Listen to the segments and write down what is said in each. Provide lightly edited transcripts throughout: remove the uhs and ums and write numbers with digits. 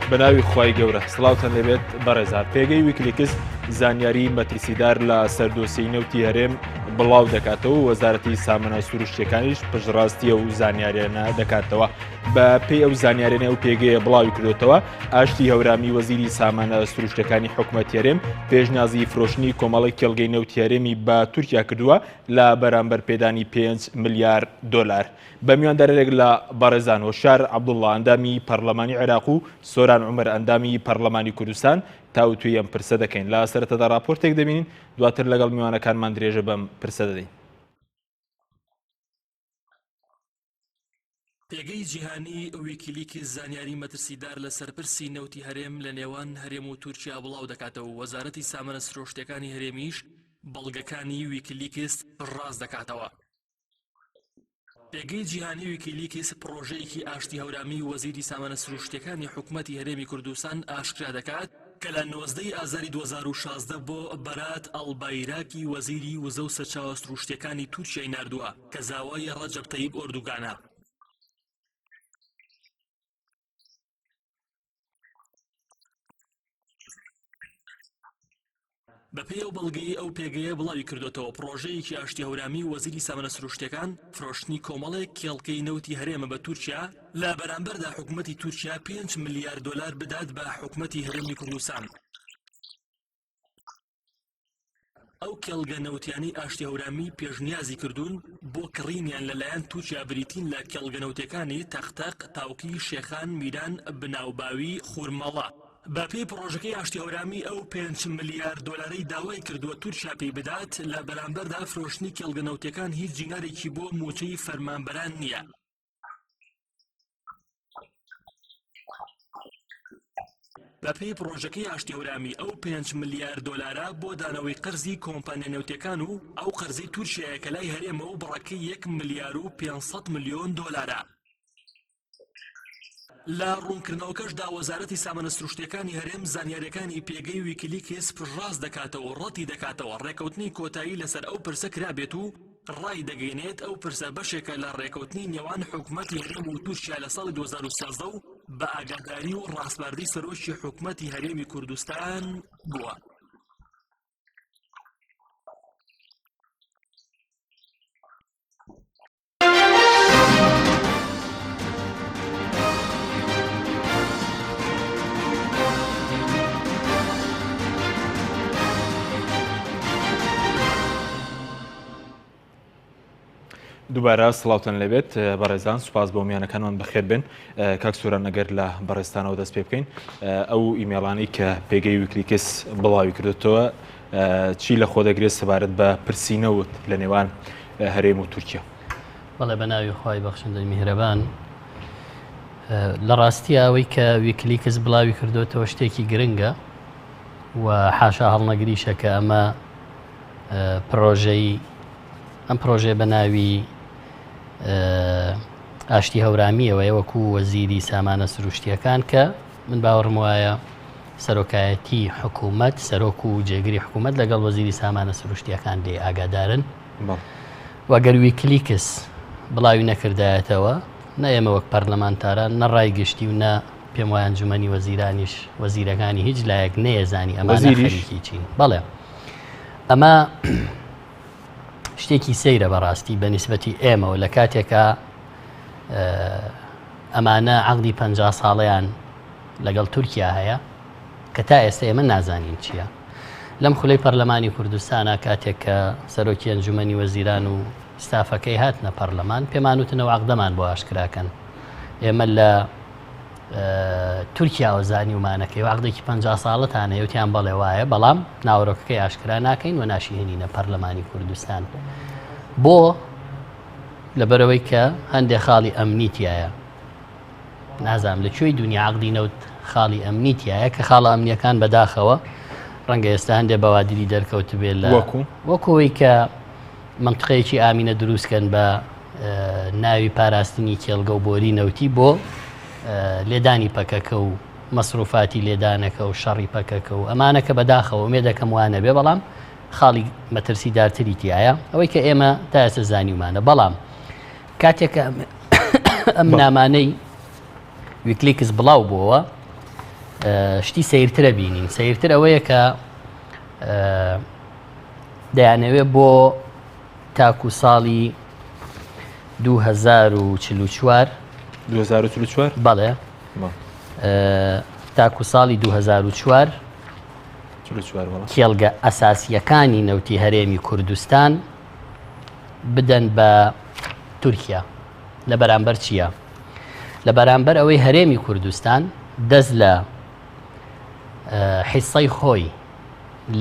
بە ناوی خوای گەورە سڵاوتان لێبێت بەڕێزان پێگەی ویکلیکس زانیاری مەترسیدار لە سەر دۆسیەی نەوتی هەرێم بڵاو دەکاتەوە وەزارەتی سامانە سروشتیەکانیش پشتڕاستی ئەو زانیاریانە دەکاتەوە بە پێی ئەو زانیارانە ئەو پێگەیە بڵاوی کردوتەوە ئاشتی هەورامی وەزیری سامانە سروشتەکانی حکومەت هەرێم پێشنازی فرۆشتنی کۆمەڵی کێڵگەی نەوتی هەرێمی بە تورکیا کردووە لە بەرامبەر پێدانی 5 ملیار دۆلار. بە میواندارێک لە بەڕێزان هۆشیار عەبدوڵڵا ئەندامی پەرلەمانی عێراق و سۆران عومەر ئەندامی پەرلەمانی کوردستان تاوتوێی ئەم پرسە دەکەین. لە سەرەتادا راپۆرتێک دەبینین، دواتر لەگەڵ میوانەکانمان درێژە بەم پرسە دەدەین. پێگەی جیهانی ویکیلیکس زانیاری مەترسیدار لەسەر پرسی نەوتی هەرێم لە نێوان هەرێم و تورکیا بڵاو دەکاتەوە و وەزارەتی سامانە سرۆشتیەکانی هەرێمیش بەڵگەکانی ویکیلیکس پشتڕاست دەکاتەوە. پێگەی جیهانی ویکیلیکس پڕۆژەیەکی ئاشتی هەورامی وەزیری سامانە سروشتیەکانی حکومەتی هەرێمی کوردستان ئاشکرا دەکات کە لە 19 ی ئازاری 2016 بۆ بەرات ئەڵبایراکی وەزیری وزە و سەرچاوە سروشتیەکانی تورکیای ناردووە کە زاوای ڕەجەب تەیب ئۆردوگانە. بەپێی ئەو بەڵگەیەی ئەو پێگەیە بڵاوی کردۆتەوە، پڕۆژەیەکی ئاشتی هەورامی و وەزیری سامانە سروشتیەکان فرۆشتنی کۆمەڵێک کێڵگەی نەوتی هەرێمە بە تورکیا، لە بەرامبەردا حکومەتی تورکیا پێنج ملیار دۆلار بدات بە حکومەتی هەرێمی کوردستان. ئەو کێڵگە نەوتیانەی ئاشتی هەورامی پێشنیازی کردوون بۆ کڕینیان لەلایەن تورکیا بریتین لە کێڵگە نەوتیەکانی تەقتەق، تاوکی، شێخان، میران، بناوباوی، خورمەڵە. بەپێی پڕۆژەکەی ئاشتی هەورامی ئەو پێنچ ملیار دۆلارەی داوای کردووە تورکیا پێی بدات، لە بەرامبەردا فرۆشتنی کێڵگە نەوتیەکان هیچ دینارێکی بۆ مووچەی فەرمانبەران نییە. بەپێی پڕۆژەکەی ئاشتی هەورامی ئەو پێنج ملیار دۆلارە بۆ دانەوەی قەرزی کۆمپانیا نەوتیەکان و ئەو قەرزەی تورکیایە کە لای هەرێمە و بڕەکەی یەک ملیار و 500 ملیۆن دۆلارە. لە ڕوونکردنەوەکەشدا وەزارەتی سامانە سروشتیەکانی هەرێم زانیاریەکانی پێگەی ویکیلیکس پشتڕاست دەکاتەوە و ڕەتی دەکاتەوە ڕێکەوتنی کۆتایی لەسەر ئەو پرسە کرابێت و ڕایدەگەینێت ئەو پرسە بەشێکە لە ڕێکەوتنی نێوان حکومەتی هەرێم و تورکیا لە ساڵی 2013 و بە ئاگاداری و ڕاسپاردەی سەرۆکی حکومەتی هەرێمی کوردستان بووە. دووبارە سڵاوتان لێبێت بەڕێزان سوپاس بۆ میانەکانمان بەخێر بێن کاک سۆران ئەگەر لە بەڕێزتانەوە دەست پێ بکەین ئەو ئیمێڵانەی کە پێگەی ویکلیکس بڵاوی کردێتەوە چی لە خۆ دەگرێت سەبارەت بە پرسی نەوت لە نێوان هەرێم و تورکیا؟ بەڵێ بە ناوی خوای بەخشندەی میهرەبان لە ڕاستییا ئەوەی کە ویکلیکس بڵاوی کردوێتەوە شتێکی گرنگە و حاشا هەڵنەگریشە کە ئەمە پرۆژەی ئەم پرۆژەیە بە ناوی ئاشتی هەورامیەوەیە وەکو وەزیری سامانە سروشتیەکان کە من باوەڕم وایە سەرۆکایەتی حکوومەت سەرۆک و جێگری حکوومەت لەگەڵ وەزیری سامانە سروشتیەکان لێ ئاگادارن و گەر ویکلیکس بڵاوی نەکردایەتەوە نە ئێمە وەک پەرلەمانتاران نە ڕای گشتی و نە پێم وایە ئەنجومەنی وەزیرانیش وەزیرەکانی هیچ لایەک نەیەزانی ئەمانە خەریکی چین بەڵێ ئەمە شتێکی سەیرە بەڕاستی بە نیسبەتی ئێمەوە لە کاتێکا ئەمانە عقدی پ ساڵیان لەگەڵ تورکیا هەیە کە تا ئێستا ئێمە نازانین چییە لەم خولەی پەرلەمانی کوردستانە کاتێک کە سەرۆکی ئەنجومەنی وەزیران و ستافەکەی هاتنە پەرلەمان پێمان وتنەوە عقدەمان بۆ ئاشکراکەن ئێمە لە تورکیاوە زانیومانەکەی و عەقدێکی 50 ساڵەتان هەیە وتیان بەڵێ وایە بەڵام ناوەرۆکەکەی ئاشکرا ناکەین و ناشیهێنینە پەرلەمانی کوردستان بۆ لەبەرەوەی کە هەندێک خاڵی ئەمنی تایە نازانم لە کوێی دنیا عقدی نەوت خاڵی ئەمنی تایە کە خاڵە ئەمنیەکان بەداخەوە ڕەنگە ئێستا هەندێک بەوادری دەرکەوت بێت لە وەکو وەکەوەی کە منطقەیەکی ئامینە دروستکەن بە ناوی پاراستنی کێڵگە و بۆری نەوتی بۆ لێدانی پەکەکە و مەسروفاتی لێدانەکە و شەڕی پەکەکە و ئەمانە کە بەداخەوە ئومێدەکەم وا نەبێ بەڵام خاڵی مەترسیدارتری تایە ئەوەی کە ئێمە تا ئێستا زانیومانە بەڵام کاتێک کە ئەم نامانەی ویکلیکس بڵاو بووەوە. شتی سەیرترە بینین سەیرتر ئەوەیە کە دەیانەوێت بۆ تاکو ساڵی 2044 2044 بەڵێ تاکو ساڵی 2004 کێڵگە ئەساسیەکانی نەوتی هەرێمی کوردستان بدەن بە تورکیا لە بەرامبەر چییە؟ لە بەرامبەر ئەوەی هەرێمی کوردستان دەست لە حیسەی خۆی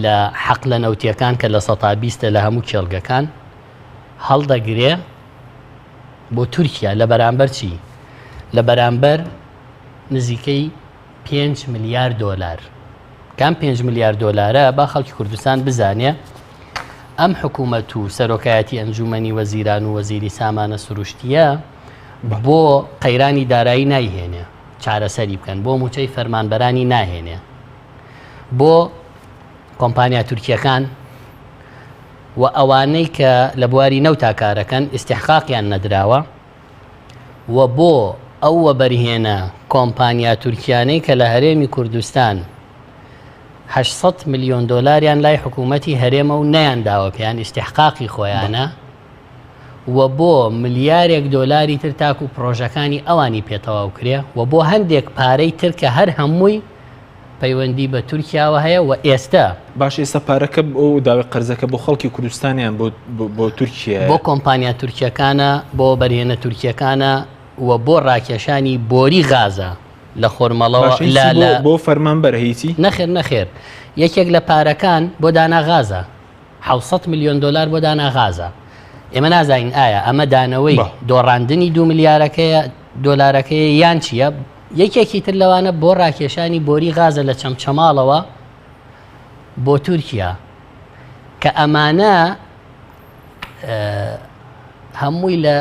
لە حەقلە نەوتیەکان کە لە سەتا بیستە لە هەموو کێڵگەکان هەڵدەگرێ بۆ تورکیا لە بەرامبەر چی؟ لە بەرامبەر نزیکەی 5 ملیار دۆلار کام 5 ملیار دۆلارە با خەڵکی کوردستان بزانێ ئەم حکوومەت و سەرۆکایەتی ئەنجومەنی وەزیران و وەزیری سامانە سروشتیە بۆ قەیرانی دارایی نایهێنێ چارەسەری بکەن بۆ موچەی فەرمانبەرانی ناهێنێ بۆ کۆمپانیا تورکیەکان و ئەوانەی کە لە بواری نەوتا کارەکەن ئیستحقاقیان نەدراوە و بۆ ئەو وەبەرهێنە کۆمپانیا تورکیانەی کە لە هەرێمی کوردستان 800 ملیۆن دۆلاریان لای حکوومەتی هەرێمە و نەیان داوە پێیان ئیستحقاقی خۆیانە و بۆ ملیارێک دۆلاری تر تاکو پڕۆژەکانی ئەوانی پێ تەواو کرێ و بۆ هەندێک پارەی تر کە هەر هەمووی پەیوەندی بە تورکیاوە هەیە و ئێستا. باشە ئێستا پارەکە بۆ داوای قەرزەکە بۆ خەڵکی کوردستانیان بۆ بۆ تورکیایە؟ بۆ کۆمپانیا تورکیەکانە، بۆ وەبەرهێنە تورکیەکانە و بۆ ڕاکێشانی بۆری غازە لە خۆرمەڵەوە باشە هیچی لە بۆ لە بۆ فەرمانبەرە هیچی؟ نەخێر نەخێر یەکێک لە پارەکان بۆ دانا غازە. 700 ملیۆن دۆلار بۆ دانا غازە. ئێمە نازانین ئایا ئەمە دانەوەی دۆڕاندنی دو ملیارەکەیە دۆلارەکەیە یان چییە؟ یەکێکی تر لەوانە بۆ ڕاکێشانی بۆری غازە لە چەمچەماڵەوە بۆ تورکیا کە ئەمانە هەمووی لە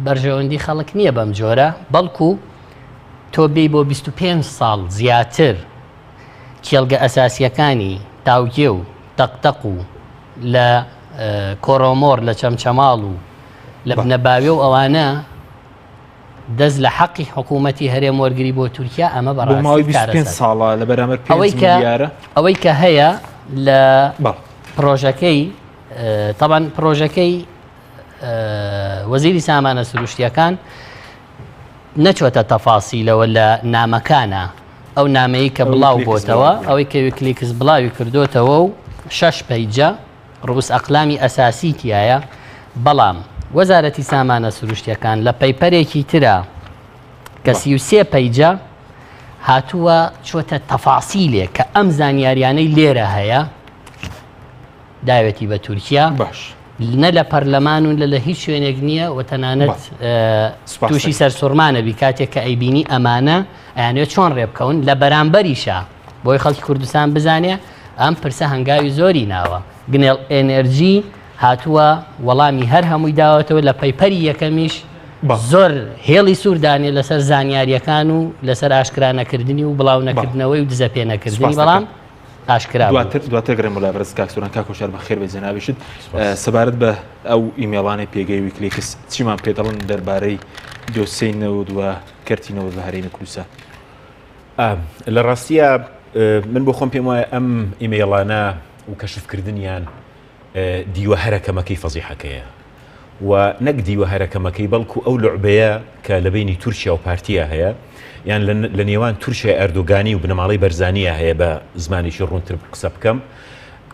بەرژەوەندی خەڵک نییە بەم جۆرە بەڵکو تۆ بی بۆ 25 ساڵ زیاتر کێڵگە ئەساسییەکانی تاوگێ و تەقتەق و لە کۆرۆمۆر لە چەمچەماڵ و لە بنەباوێ و ئەوانە دەست لە حەقی حکوومەتی هەرێم وەرگری بۆ تورکیا ئەمە بەڕاستی ماوەی 25 ساڵە لە بەرامبەر ئەوەی کە ئەوەی کە هەیە لە پرۆژەکەی تەبان پرۆژەکەی وەزیری سامانە سروشتیەکان نەچۆتە تەفاسیلەوە لە نامەکانە ئەو نامەی کە بڵاو بۆتەوە ئەوەی کە ویکلیکس بڵاوی کردوتەوە و شەش پەیجە ڕووس ئەقلامی ئەساسی تایە بەڵام وەزارەتی سامانە سروشتیەکان لە paper ێکی ترە کە 33 پەیجە هاتووە چۆتە تەفاسیلێک کە ئەم زانیاریانەی لێرە هەیە داوێتی بە تورکیا باش نە لە پەرلەمان و لە لە هیچ شوێنێک نییە و تەنانەت تووشی سەرسوڕمانە بی کاتێک کە ئەیبینی ئەمانە ئەیانەوێت چۆن ڕێبکەون لە بەرامبەریشا بۆی خەڵکی کوردستان بزانێ ئەم پرسە هەنگاوی زۆری ناوە گنێڵ ئێنێرجی هاتووە وەڵامی هەر هەمووی داوەتەوە لە paper ی یەکەمیش زۆر هێڵی سوور دانێ لەسەر زانیاریەکان و لەسەر ئاشکرا نەکردنی و بڵاو نەکردنەوەی و دزە پێ نەکردنی بەڵام ئاشکرا بوو. دواتر دواتر گەڕێم بۆ لای بەڕێز کاک سۆران کاک هۆشیار بەخێر بێت جەنابیشت سەبارەت بە ئەو ئیمێڵانەی پێگەی ویکلیکس چیمان پێ دەڵن دەربارەی دۆسیەی نەوت و کەرتی نەوت لە هەرێمی کوردستان؟ لە ڕاستیە من بۆ خۆم پێم وایە ئەم ئیمەیڵانە و کەشفکردنیان دیوە هەرە کەمەکەی فەزیحەکەیە و نەک دیوە هەرە کەمەکەی بەڵکو ئەو لوعبەیە کە لە بەینی تورکیا و پارتیا هەیە یان لە نێوان تورکیای ئەردۆگانی و بنەماڵەی بەرزانیە هەیە بە زمانێکی ڕوونتر قسە بکەم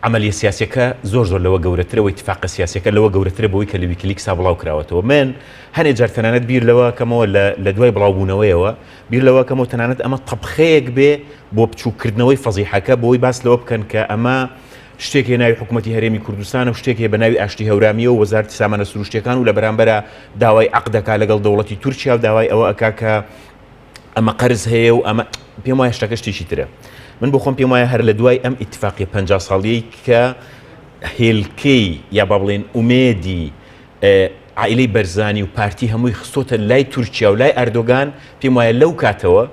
عملیە سیاسەکە زۆر زۆر لەوە گەورەترە و اتفاقە سیاسەکە لەوە گەورەترە بۆی کە لە ویکیلیکسا بڵاو کراوەتەوە من هەنێ جار تەنانەت بیر لەوە کەمەوە لە دوای بڵاوبوونەوەیەوە بیر لەوە کەمەوە تەنانەت ئەمە تەبخەیەک بێ بۆ بچووکردنەوەی فەزیحەکە بۆی باس لەوە بکەن کە ئەمە شتێک هەیە ناوی حکوومەتی هەرێمی کوردستانە و شتێک هەیە بە ناوی ئاشتی هەورامییە و وەزارەتی سامانە سروشتییەکان و لە بەرامبەرا داوای عەقد دەکا لەگەڵ دەوڵەتی تورکیا و داوای ئەوە ئەکا کە ئەمە قەرز هەیە و ئەمە پێم وایە شتەکە شتێکی ترە من بۆ خۆم پێم وایە هەر لە دوای ئەم ئیتفاقی 50 ساڵیەی کە هێلکەی یا با بڵێن ئومێدی عائیلەی بەرزانی و پارتی هەمووی خستۆتە لای تورکیا و لای ئەردۆگان، پێم وایە لەو کاتەوە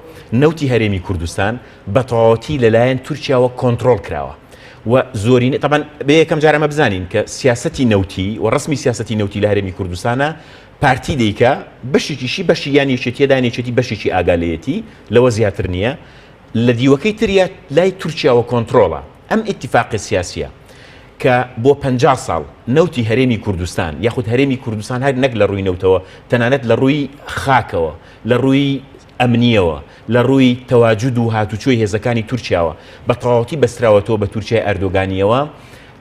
نەوتی هەرێمی کوردستان بە تەواوەتی لەلایەن تورکیاوە کۆنتڕۆڵ کراوە و زۆرینە تەبعەن بێ یەکەم جار ئەمە بزانین کە سیاسەتی نەوتی و ڕەسمی سیاسەتی نەوتی لە هەرێمی کوردستانە پارتی دەیکا بەشێکیشی بەشی یان یەکێتیە دان یەکێتی بەشێکی ئاگا لێیەتی لەوە زیاتر نییە. لە دیوەکەی تریا لای تورکیاوە کۆنترۆڵە. ئەم ئیتیفاقە سیاسیە کە بۆ 50 ساڵ نەوتی هەرێمی کوردستان یاخود هەرێمی کوردستان هەر نەک لە ڕووی نەوتەوە تەنانەت لە ڕووی خاکەوە لە ڕووی ئەمنیەوە لە ڕووی تەواجود و هاتوچۆی هێزەکانی تورکیاوە بە تەواوەتی بەستراوەتەوە بە تورکیای ئەردۆگانیەوە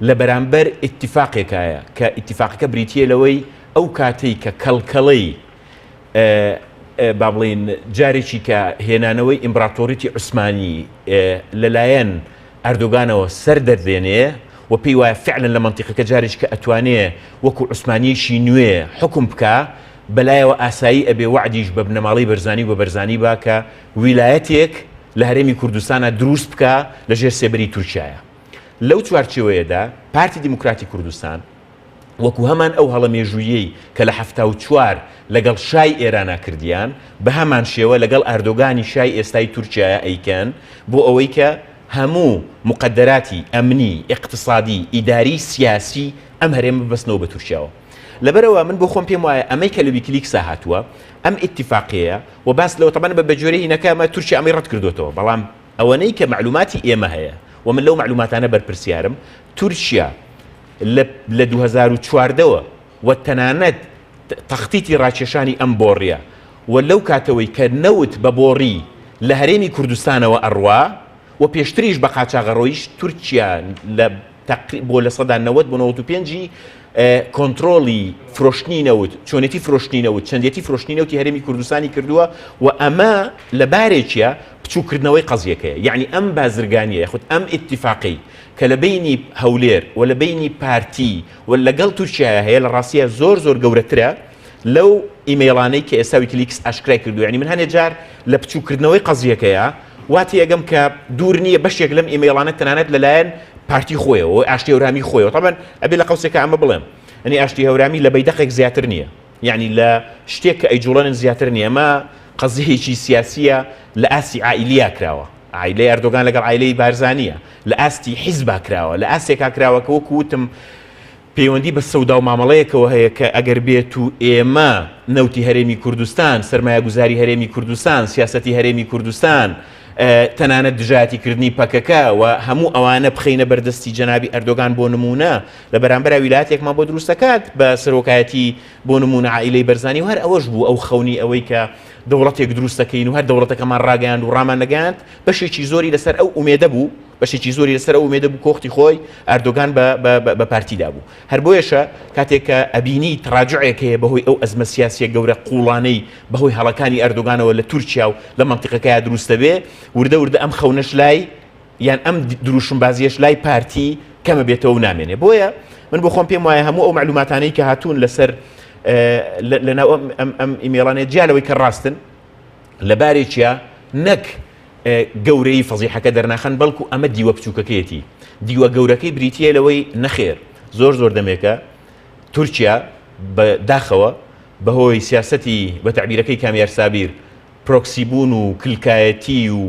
لە بەرامبەر ئیتیفاقێکایە کە ئیتیفاقەکە بریتیە لەوەی ئەو کاتەی کە کەڵکەڵەی با بڵێین جارێکی کە هێنانەوەی ئیمبراتۆریتی عوسمانی لەلایەن ئەردۆگانەوە سەر دەردێنێ و پێی وایە فعلەن لە مەنتیقەکە جارێکی کە ئەتوانێ وەکو عوسمانیەکی نوێ حوکم بکا بەلایەوە ئاسایی ئەبێ وەعدیش بە بنەماڵەی بەرزانی و بە بەرزانی با کە ویلایەتێک لە هەرێمی کوردستانا دروست بکا لە ژێر سێبەری تورکیایە. لەو چوارچێوەیەدا پارتی دیموکراتی کوردستان وەکو هەمان ئەو هەڵە مێژووییەی کە لە 74 لەگەڵ شای ئێرانا کردیان بەهەمان شێوە لەگەڵ ئاردۆگانی شای ئێستای تورکیایا ئەیکەن بۆ ئەوەی کە هەموو موقەدەراتی ئەمنی، ئیقتسادی، ئیداری، سیاسی ئەم هەرێمە ببەستنەوە بە تورکیاوە. لەبەرئەوە من بۆ خۆم پێم وایە ئەمەی کە لە ویکیلیکسا هاتووە ئەم ئیتیفاقیەیە و باس لەوە تەبعەن بە بەگوێرەی هینەکە ئەمە تورکیا ئەمەی ڕەت کردۆتەوە بەڵام ئەوەنەی کە مەعلوماتی ئێمە هەیە و من لەو مەعلوماتانە بەرپرسیارم تورکیا لە لە 2014 وە و تەنانەت تەختیتی ڕاکێشانی ئەم بۆڕیە و لەو کاتەوەی کە نەوت بە بۆڕی لە هەرێمی کوردستانەوە ئەڕوا و پێشتریش بە قاچاغەڕۆیش تورکیا لە بۆ 90% بۆ 95 ی کۆنترۆڵی فرۆشتنی نەوت، چۆنێتی فرۆشتنی نەوت، چەندێتی فرۆشتنی نەوتی هەرێمی کوردستانی کردووە و ئەمە لە بارێکیە بچووکردنەوەی قەزیەکەیە. یەعنی ئەم بازرگانیە یاخود ئەم ئیتیفاقەی کە لە بەینی هەولێر و لە بەینی پارتی و لەگەڵ تورکیایا هەیە لە ڕاستیە زۆر زۆر گەورەترە لەو ئیمەیڵانەی کە ئێستا ویکیلیکس ئاشکرای کردووە. یەعنی من هەنێ جار لە بچووکردنەوەی قەزیەکەیە وا تێئەگەم کە دوور نییە بەشێک لەم ئیمەیڵانە تەنانەت لەلایەن پارتی خۆیەوە و ئاشتی هەورامی خۆیەوە تەبەن ئەبێ لە قەوسێکا ئەمە بڵێم ئەنی ئاشتی هەورامی لە بەیدەقێک زیاتر نییە یعنی لە شتێک کە ئەیجوڵێنن زیاتر نییە ئەمە قەزیەیەکی سیاسیە لە ئاستی عائیلیا کراوە عائیلەی ئەردۆگان لەگەڵ عائیلەی بارزانیە لە ئاستی حیزبا کراوە لە ئاستێکا کراوە کە وەکو وتم پەیوەندی بە سەودا و مامەڵەیەکەوە هەیە کە ئەگەر بێت و ئێمە نەوتی هەرێمی کوردستان، سەرمایەگوزاری هەرێمی کوردستان، سیاسەتی هەرێمی کوردستان، تەنانەت دژایەتیکردنی پەکەکە و هەموو ئەوانە بخەینە بەردەستی جەنابی ئەردۆگان بۆ نموونە لە بەرامبەرا ویلایەتێکمان بۆ دروست دەکات بە سەرۆکایەتی بۆ نموونە عائیلەی بەرزانی و هەر ئەوەش بوو ئەو خەونی ئەوەی کە دەوڵەتێک دروست دەکەین و هەر دەوڵەتەکەمان ڕاگەیاند و ڕاماننەگەیاند بەشێکی زۆری لەسەر ئەو ئومێدە بوو بەشێکی زۆری لەسەر ئەو ئومێدە بوو کۆختی خۆی ئەردۆگان بە بە پارتی دابوو. هەر بۆیەشە کاتێک کە ئەبینی تراجعێک هەیە بەهۆی ئەو ئەزمە سیاسیە گەورە قوڵانەی بەهۆی هەڵەکانی ئەردۆگانەوە لە تورکیا و لە مەنتیقەکەیا دروست دەبێ وردە وردە ئەم خەونەش لای یان ئەم دروشمبازیەش لای پارتی کەمە بێتەوە و نامێنێ. بۆیە من بۆ خۆم پێم وایە هەموو ئەو مەعلوماتانەی کە هاتوون لەسەر لەناو ئەم ئەم ئیمێڵانەیە جیا لەوەی کە ڕاستن لە بارێکیا نەک گەورەیی فەزیحەکە دەرناخەن، بەڵکو ئەمە دیوە بچووکەکەیەتی، دیوە گەورەکەی بریتییە لەوەی نەخێر زۆر زۆر دەمێکە تورکیا بە داخەوە بەهۆی سیاسەتی بە تەعبیرەکەی کامیار سابیر پرۆکسی بوون و کلکایەتی و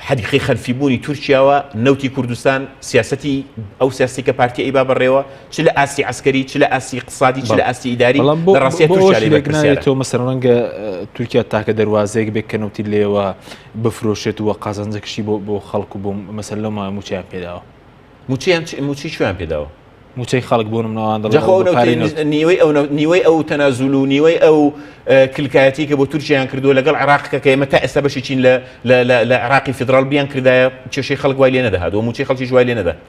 حەدیقەی خەلفی بوونی تورکیاوە نەوتی کوردستان سیاسەتی ئەو سیاسی کە پارتی ئەیبا بەڕێوە چ لە ئاستی عەسکەری چ لە ئاستی اقتصادی چ لە ئاستی ئیداری بەڵام بۆ لە ڕاستیە بۆ تورکیا ئەوەش لێی لێک بەرپرسیارە. نایەتەوە مەسەلەن ڕەنگە تورکیا تاکە دەروازەیەک بێت کە نەوتی لێوە بفرۆشێت و قازانجەکەشی بۆ بۆ خەڵک و بۆ مەسەلەن لەو ماوە مووچەیان پێداوە. مووچەیان چ مووچەی کوێیان پێداوە؟ مووچەی خەڵک بۆ نمونە ئەوان دەڵێن جا خۆ ئەوە ئەو بە نەوتەی پارەی نەوت. نیوەی ئەو نەوت نیوەی ئەو تەنازول و نیوەی ئەو کلکایەتی کە بۆ تورکیایان کردووە لەگەڵ عێراق کە کە ئێمە تا ئێستا بەشێکین لە لە لە لە عێراقی فیدراڵ بیان کردایە کێشەی خەڵک وای لێ نەدەهات و مووچەی خەڵکیش وای لێ نەدەهات.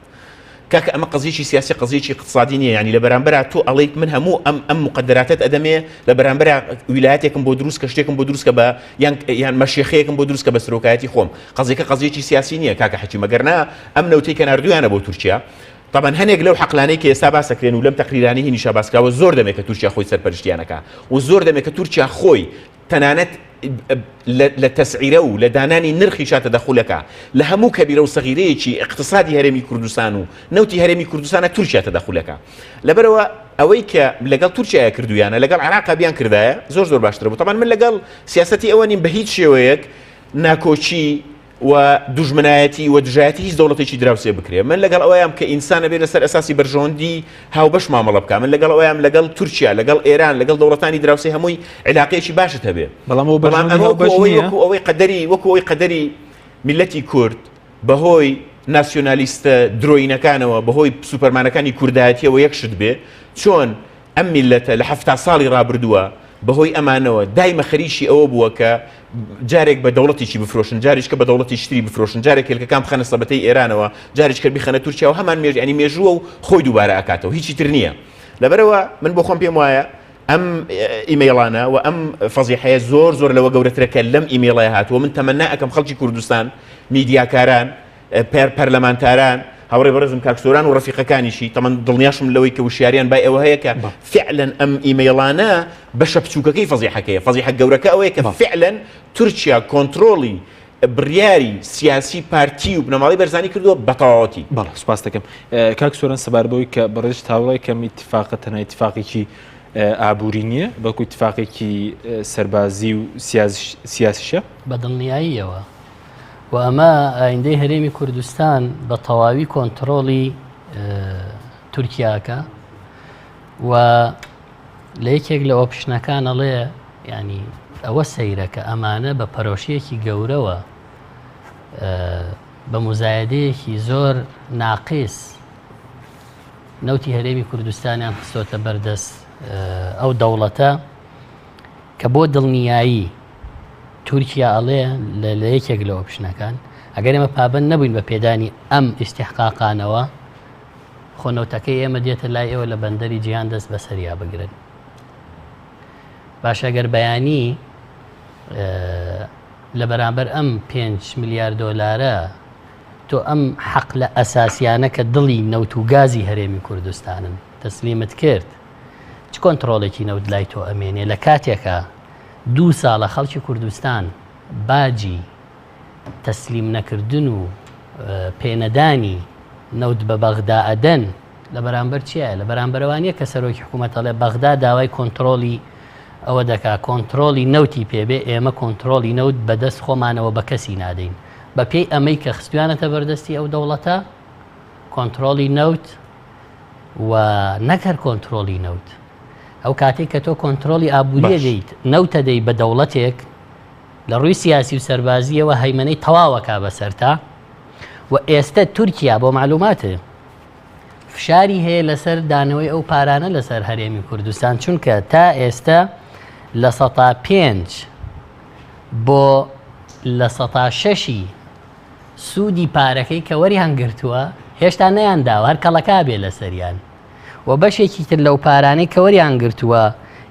کاکە ئەمە قەزیەکی سیاسی قەزیەکی اقتصادی نییە یعنی لە بەرامبەرا تۆ ئەڵێیت من هەموو ئەم ئەم مقدراتت ئەدەمێ لە بەرامبەرا ویلایەتێکم بۆ دروست کە شتێکم بۆ دروست کە بە یان یان مەشیخەیەکم بۆ دروست کە بە سەرۆکایەتی خۆم قەزیەکە قەزیەکی سیاسی نییە کاکە حەکیم ئەگەر نا ئەم نەوتەی کە ناردویانە بۆ تورکیا طبعا هەنێک لەو حەقلانەی کە ئێستا باسەکرێن و لەم تەقریرانەی هینیشا باسکراوە زۆر دەمێکە تورکیا خۆی سەرپەرشتیانەکە و زۆر دەمێکە تورکیا خۆی تەنانەت لە تەسعیرە و لە دانانی نرخیشا تەدەخول ئەکا لە هەموو کەبیرە و سەغیرەیەکی ئیقتسادی هەرێمی کوردستان و نەوتی هەرێمی کوردستانە تورکیا تەدەخول ئەکا لەبەرئەوە ئەوەی کە لەگەڵ تورکیایا کردویانە لەگەڵ عێراقا بیان کردایە زۆر زۆر باشتر بوو تەبعەن من لەگەڵ سیاسەتی ئەوە نیم بە هیچ شێوەیەک ناکۆکی و دوژمنایەتی و دژایەتی هیچ دەوڵەتێکی دراوسێ بکرێ. من لەگەڵ ئەوەیام کە ئینسان ئەبێ لەسەر ئەساسی بەرژەوەندی هاوبەش مامەڵە بکا. من لەگەڵ ئەوەیام لەگەڵ تورکیا، لەگەڵ ئێران، لەگەڵ دەوڵەتانی دراوسێ هەمووی عیلاقەیەکی باشت هەبێ. بەڵام ئەوە بەڵام بەرژەوەندی ئەمە وەکو هاوبەش ئەوەی نییە؟ وەکو ئەوەی قەدەری وەکو ئەوەی قەدەری. میللەتی کورد بەهۆی ناسیۆنالیستە درۆینەکانەوە، بەهۆی سوپەرمانەکانی کوردایەتیەوە یەک شت بێ، چۆن ئەم میللەتە لە 70 ساڵی ڕابردووە بەهۆی ئەمانەوە دایمە خەریکی ئەوە بووە کە جارێک بە دەوڵەتێکی بفرۆشن، جارێکە بە دەوڵەتێکی تری بفرۆشن، جارێک هێلکەکان بخەنە سەبەتەی ئێرانەوە، جارێکە بیخەنە تورکیاوە، هەمان مێژ یانی مێژووە و خۆی دووبارە ئەکاتەوە، هیچی تر نییە. لەبەرئەوە من بۆ خۆم پێم وایە ئەم ئیمەیڵانە و ئەم فەزیحەیە زۆر زۆر لەوە گەورەترە کە لەم ئیمەیڵەیە هاتووە. من تەمەنا ئەکەم خەڵکی کوردستان، میدیاکاران، پەرلەمانتاران، هاوڕێ بەڕێزم کاک سۆران و ڕەفیقەکانیشی، تەمەن دڵنیاشم لەوەی کە وشیاریان بای ئەوە هەیە کە فعلەن ئەم ئیمەیڵانە بەشە بچووکەکەی فەزیحەکەیە. فەزیحە گەورەکە ئەوەیە کە فعلەن تورکیا کۆنترۆڵی بڕیاری سیاسی پارتی و بنەماڵەی بەرزانی کردووە بە تەواوەتی. بەڵێ سوپاس دەکەم کاک سۆران سەبارەت بەوەی کە بەڕێزت هاوڕای کەم ئیتفاقە تەنها ئیتفاقێکی ئابووری نییە بەڵکو ئیتفاقێکی سەربازی و سیاسیشە. بە دڵنیاییەوە و ئەمە ئایندەی هەرێمی کوردستان بە تەواوی کۆنتڕۆڵی تورکیاکە و لە یەکێک لە option ەکان ئەڵێ یانی ئەوە سەیرە کە ئەمانە بە پەرۆشیەکی گەورەوە بە موزایەدەیەکی زۆر ناقیس نەوتی هەرێمی کوردستانیان خستۆتە بەردەست ئەو دەوڵەتە کە بۆ دڵنیایی تورکیا ئەڵێ لە یەکێک لە option ەکان ئەگەر ئێمە پابند نەبووین بە پێدانی ئەم ئیسیحقاقانەوە خۆ نەوتەکەی ئێمە دێتە لای ئێوە لە بەندەری جیهان دەست بەسەریا بگرن. باشە گەر بەیانی لە بەرامبەر ئەم 5 ملیار دۆلارە تۆ ئەم حەقلە ئەساسیانە کە دڵی نەوت و گازی هەرێمی کوردستانن تەسلیمت کرد چ کۆنتترۆڵێکی نەوت لای تۆ ئەمێنێ لە کاتێکە دوو ساڵە خەڵکی کوردستان باجی تەسلیم نەکردن و پێنەدانی نەوت بە بەغدا ئەدەن لە بەرامبەر چیایە؟ لە بەرامبەرەوە نیە کە سەرۆکی حکوومەت ئەڵێ بەغدا داوای کۆنترۆڵی ئەوە دەکا کۆنترۆڵی نەوتی پێ بێ ئێمە کۆنترۆڵی نەوت بەدەست خۆمانەوە بە کەسی نادەین بە پێی ئەمەی کە خستویانەتە بەردەستی ئەو دەوڵەتە کۆنترۆڵی نەوت و نەک هەر کۆنترۆڵی نەوت ئەو کاتێک کە تۆ کۆنترۆڵی ئابووریە دەیت نەوتە دەی بە دەوڵەتێک لە ڕووی سیاسی و سەربازیەوە هەیمەنەی تەواوەکا بەسەرتا و ئێستە تورکیا بۆ معلومات فشاری هەیە لەسەر دانەوەی ئەو پارانە لەسەر هەرێمی کوردستان چونکە تا ئێستە 5% بۆ 6% سوودی پارەکەی کە وەریان گرتووە هێشتا نەیانداوە هەر کەڵەکا بێ لەسەریان و بەشێکی تر لەو پارانەی کە وەریان گرتووە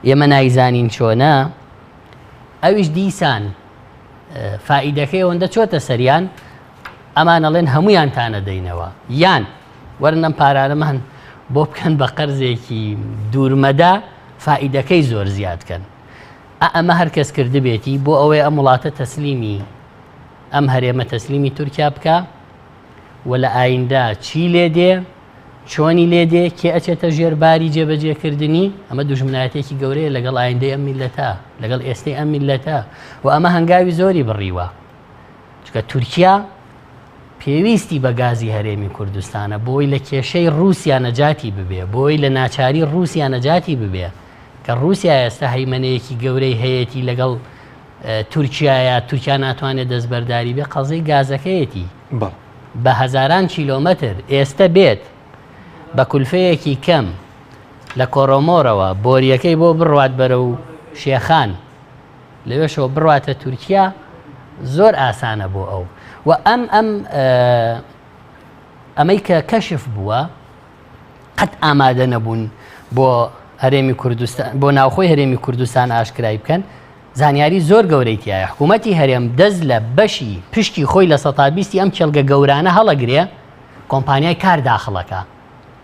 ئێمە نایزانین چۆنە ئەویش دیسان فائیدەکەی ئەوەندە چۆتە سەریان ئەمان ئەڵێن هەمویانتان ئەدەینەوە یان وەرن ئەم پارانەمان بۆ بکەن بە قەرزێکی دوورمەدا فائیدەکەی زۆر زیاد کەن ئە ئەمە هەر کەس کردبێتی بۆ ئەوەی ئەم وڵاتە تەسلیمی ئەم هەرێمە تەسلیمی تورکیا بکە و لە ئایندا چی لێ دێ چۆنی لێ دێ کێ ئەچێتە ژێر باری جێبەجێکردنی ئەمە دوژمنایەتێکی گەورەیە لەگەڵ ئایندەی ئەم میلەتە لەگەڵ ئێستەی ئەم میلەتە و ئەمە هەنگاوی زۆری بڕیوە چونکە تورکیا پێویستی بە گازی هەرێمی کوردستانە بۆی لە کێشەی رووسیا نەجاتی ببێ بۆی لە ناچاری رووسیا نەجاتی ببێ کە رووسیا ئێستا هەیمەنەیەکی گەورەی هەیەی لەگەڵ تورکیایە تورکیا ناتوانێت دەستبەرداری بێ قەزەی گازەکەیەتی بە هەزاران کیلۆمەتر ئێستا بێت بە کولفەیەکی کەم لە کۆرۆمۆرەوە بۆریەکەی بۆ بڕوات بەرە و شێخان لەوێشەوە بڕواتە تورکیا زۆر ئاسانە بۆ ئەو و ئەم ئەم ئەمەی کە کەشف بووە قەت ئامادە نەبوون بۆ هەرێمی کوردستان بۆ ناوخۆی هەرێمی کوردستان ئاشکرای بکەن زانیاری زۆر گەورەی تایە حکوومەتی هەرێم دەست لە بەشی پشکی خۆی لە سەتابیستی ئەم کێڵگە گەورانە هەڵەگرێ کۆمپانیای کار داخڵەکە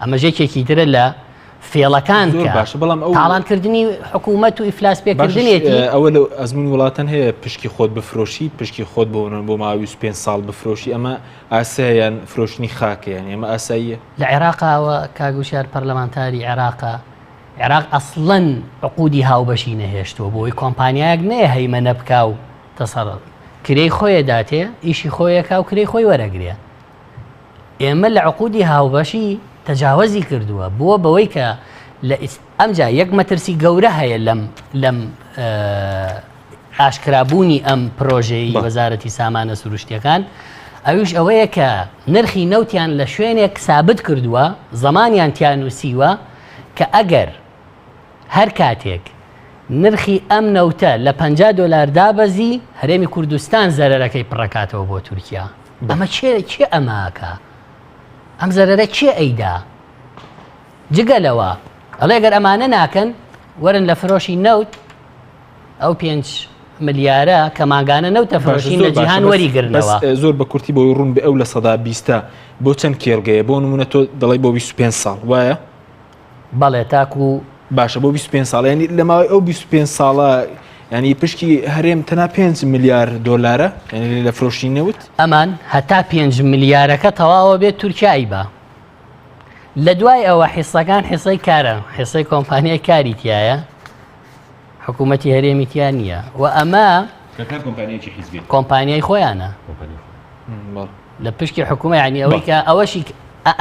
ئەمەش یەکێکی ترە لە فێڵەکان زۆر کە باشە بەڵام ئەو تاڵانکردنی حکوومەت و ئیفلاس باشش پێکردنێتی. ئەوە لە ئەزموونی وڵاتان هەیە پشکی خۆت بفرۆشی پشکی خۆت بۆ بۆ ماوەی 25 ساڵ بفرۆشی ئەمە ئاسایە یان فرۆشتنی خاکە یانی ئەمە ئاساییە؟ لە عێراقاوە کاک وشیار پەرلەمانتاری عێراقە عێراق ئەسڵەن عقودی هاوبەشی نەهێشتووە بۆی کۆمپانیایەک نەیە هەیمەنە بکا و تەسەڕ کرێی خۆیە داتێ ئیشی خۆیەکا و کرێی خۆی وەرەگرێ ئێمە لە عقودی هاوبەشی تەجاوەزی کردووە بووە بەوەی کە لە ئەمجا یەک مەترسی گەورە هەیە لەم لەم. ئاشکرابوونی ئەم پرۆژەی وەزارەتی سامانە سروشتیەکان ئەویش ئەوەیە کە نرخی نەوتیان لە شوێنێک سابت کردووە زمانیان تیا نووسیوە کە ئەگەر هەر کاتێک نرخی ئەم نەوتە لە 50 دۆلار دابەزی هەرێمی کوردستان زەرەرەکەی پڕەکاتەوە بۆ تورکیا ئەمە کێ کێ ئەماکە ئەم زەرەرە کێ ئەیدا جگە لەوە ئەڵێ گەر ئەمانە ناکەن وەرن لە فرۆشی نەوت ئەو پێنج ملیارە کە مانگانە نەوتە فرۆشین لە جیهان وەری گرنەوە زۆر بە کورتی بۆی ڕوون بێ ئەو 20% بۆ چەند کێڵگەیە بۆ نمونە تۆ دەڵی بۆ 25 ساڵ وایە بەڵێ تاکو باشە بۆ 25 ساڵ ینی لە ماوەی ئەو 25 ساڵە ینی پشکی هەرێم تەنها 5 ملیار دۆلارە ینی لە فرۆشی نەوت ئەمان هەتا 5 ملیارەکە تەواوە بێت تورکیایی بە لە دوای ئەوە حیسەکان حیسەی کارە حیسەی کۆمپانیای کاری تایە حکوومەتی هەرێمی تیا نییە و ئەمە کۆمپانیای خۆیانە لە پشکی حکوومە ینی ئەوەی کە ئەوەشی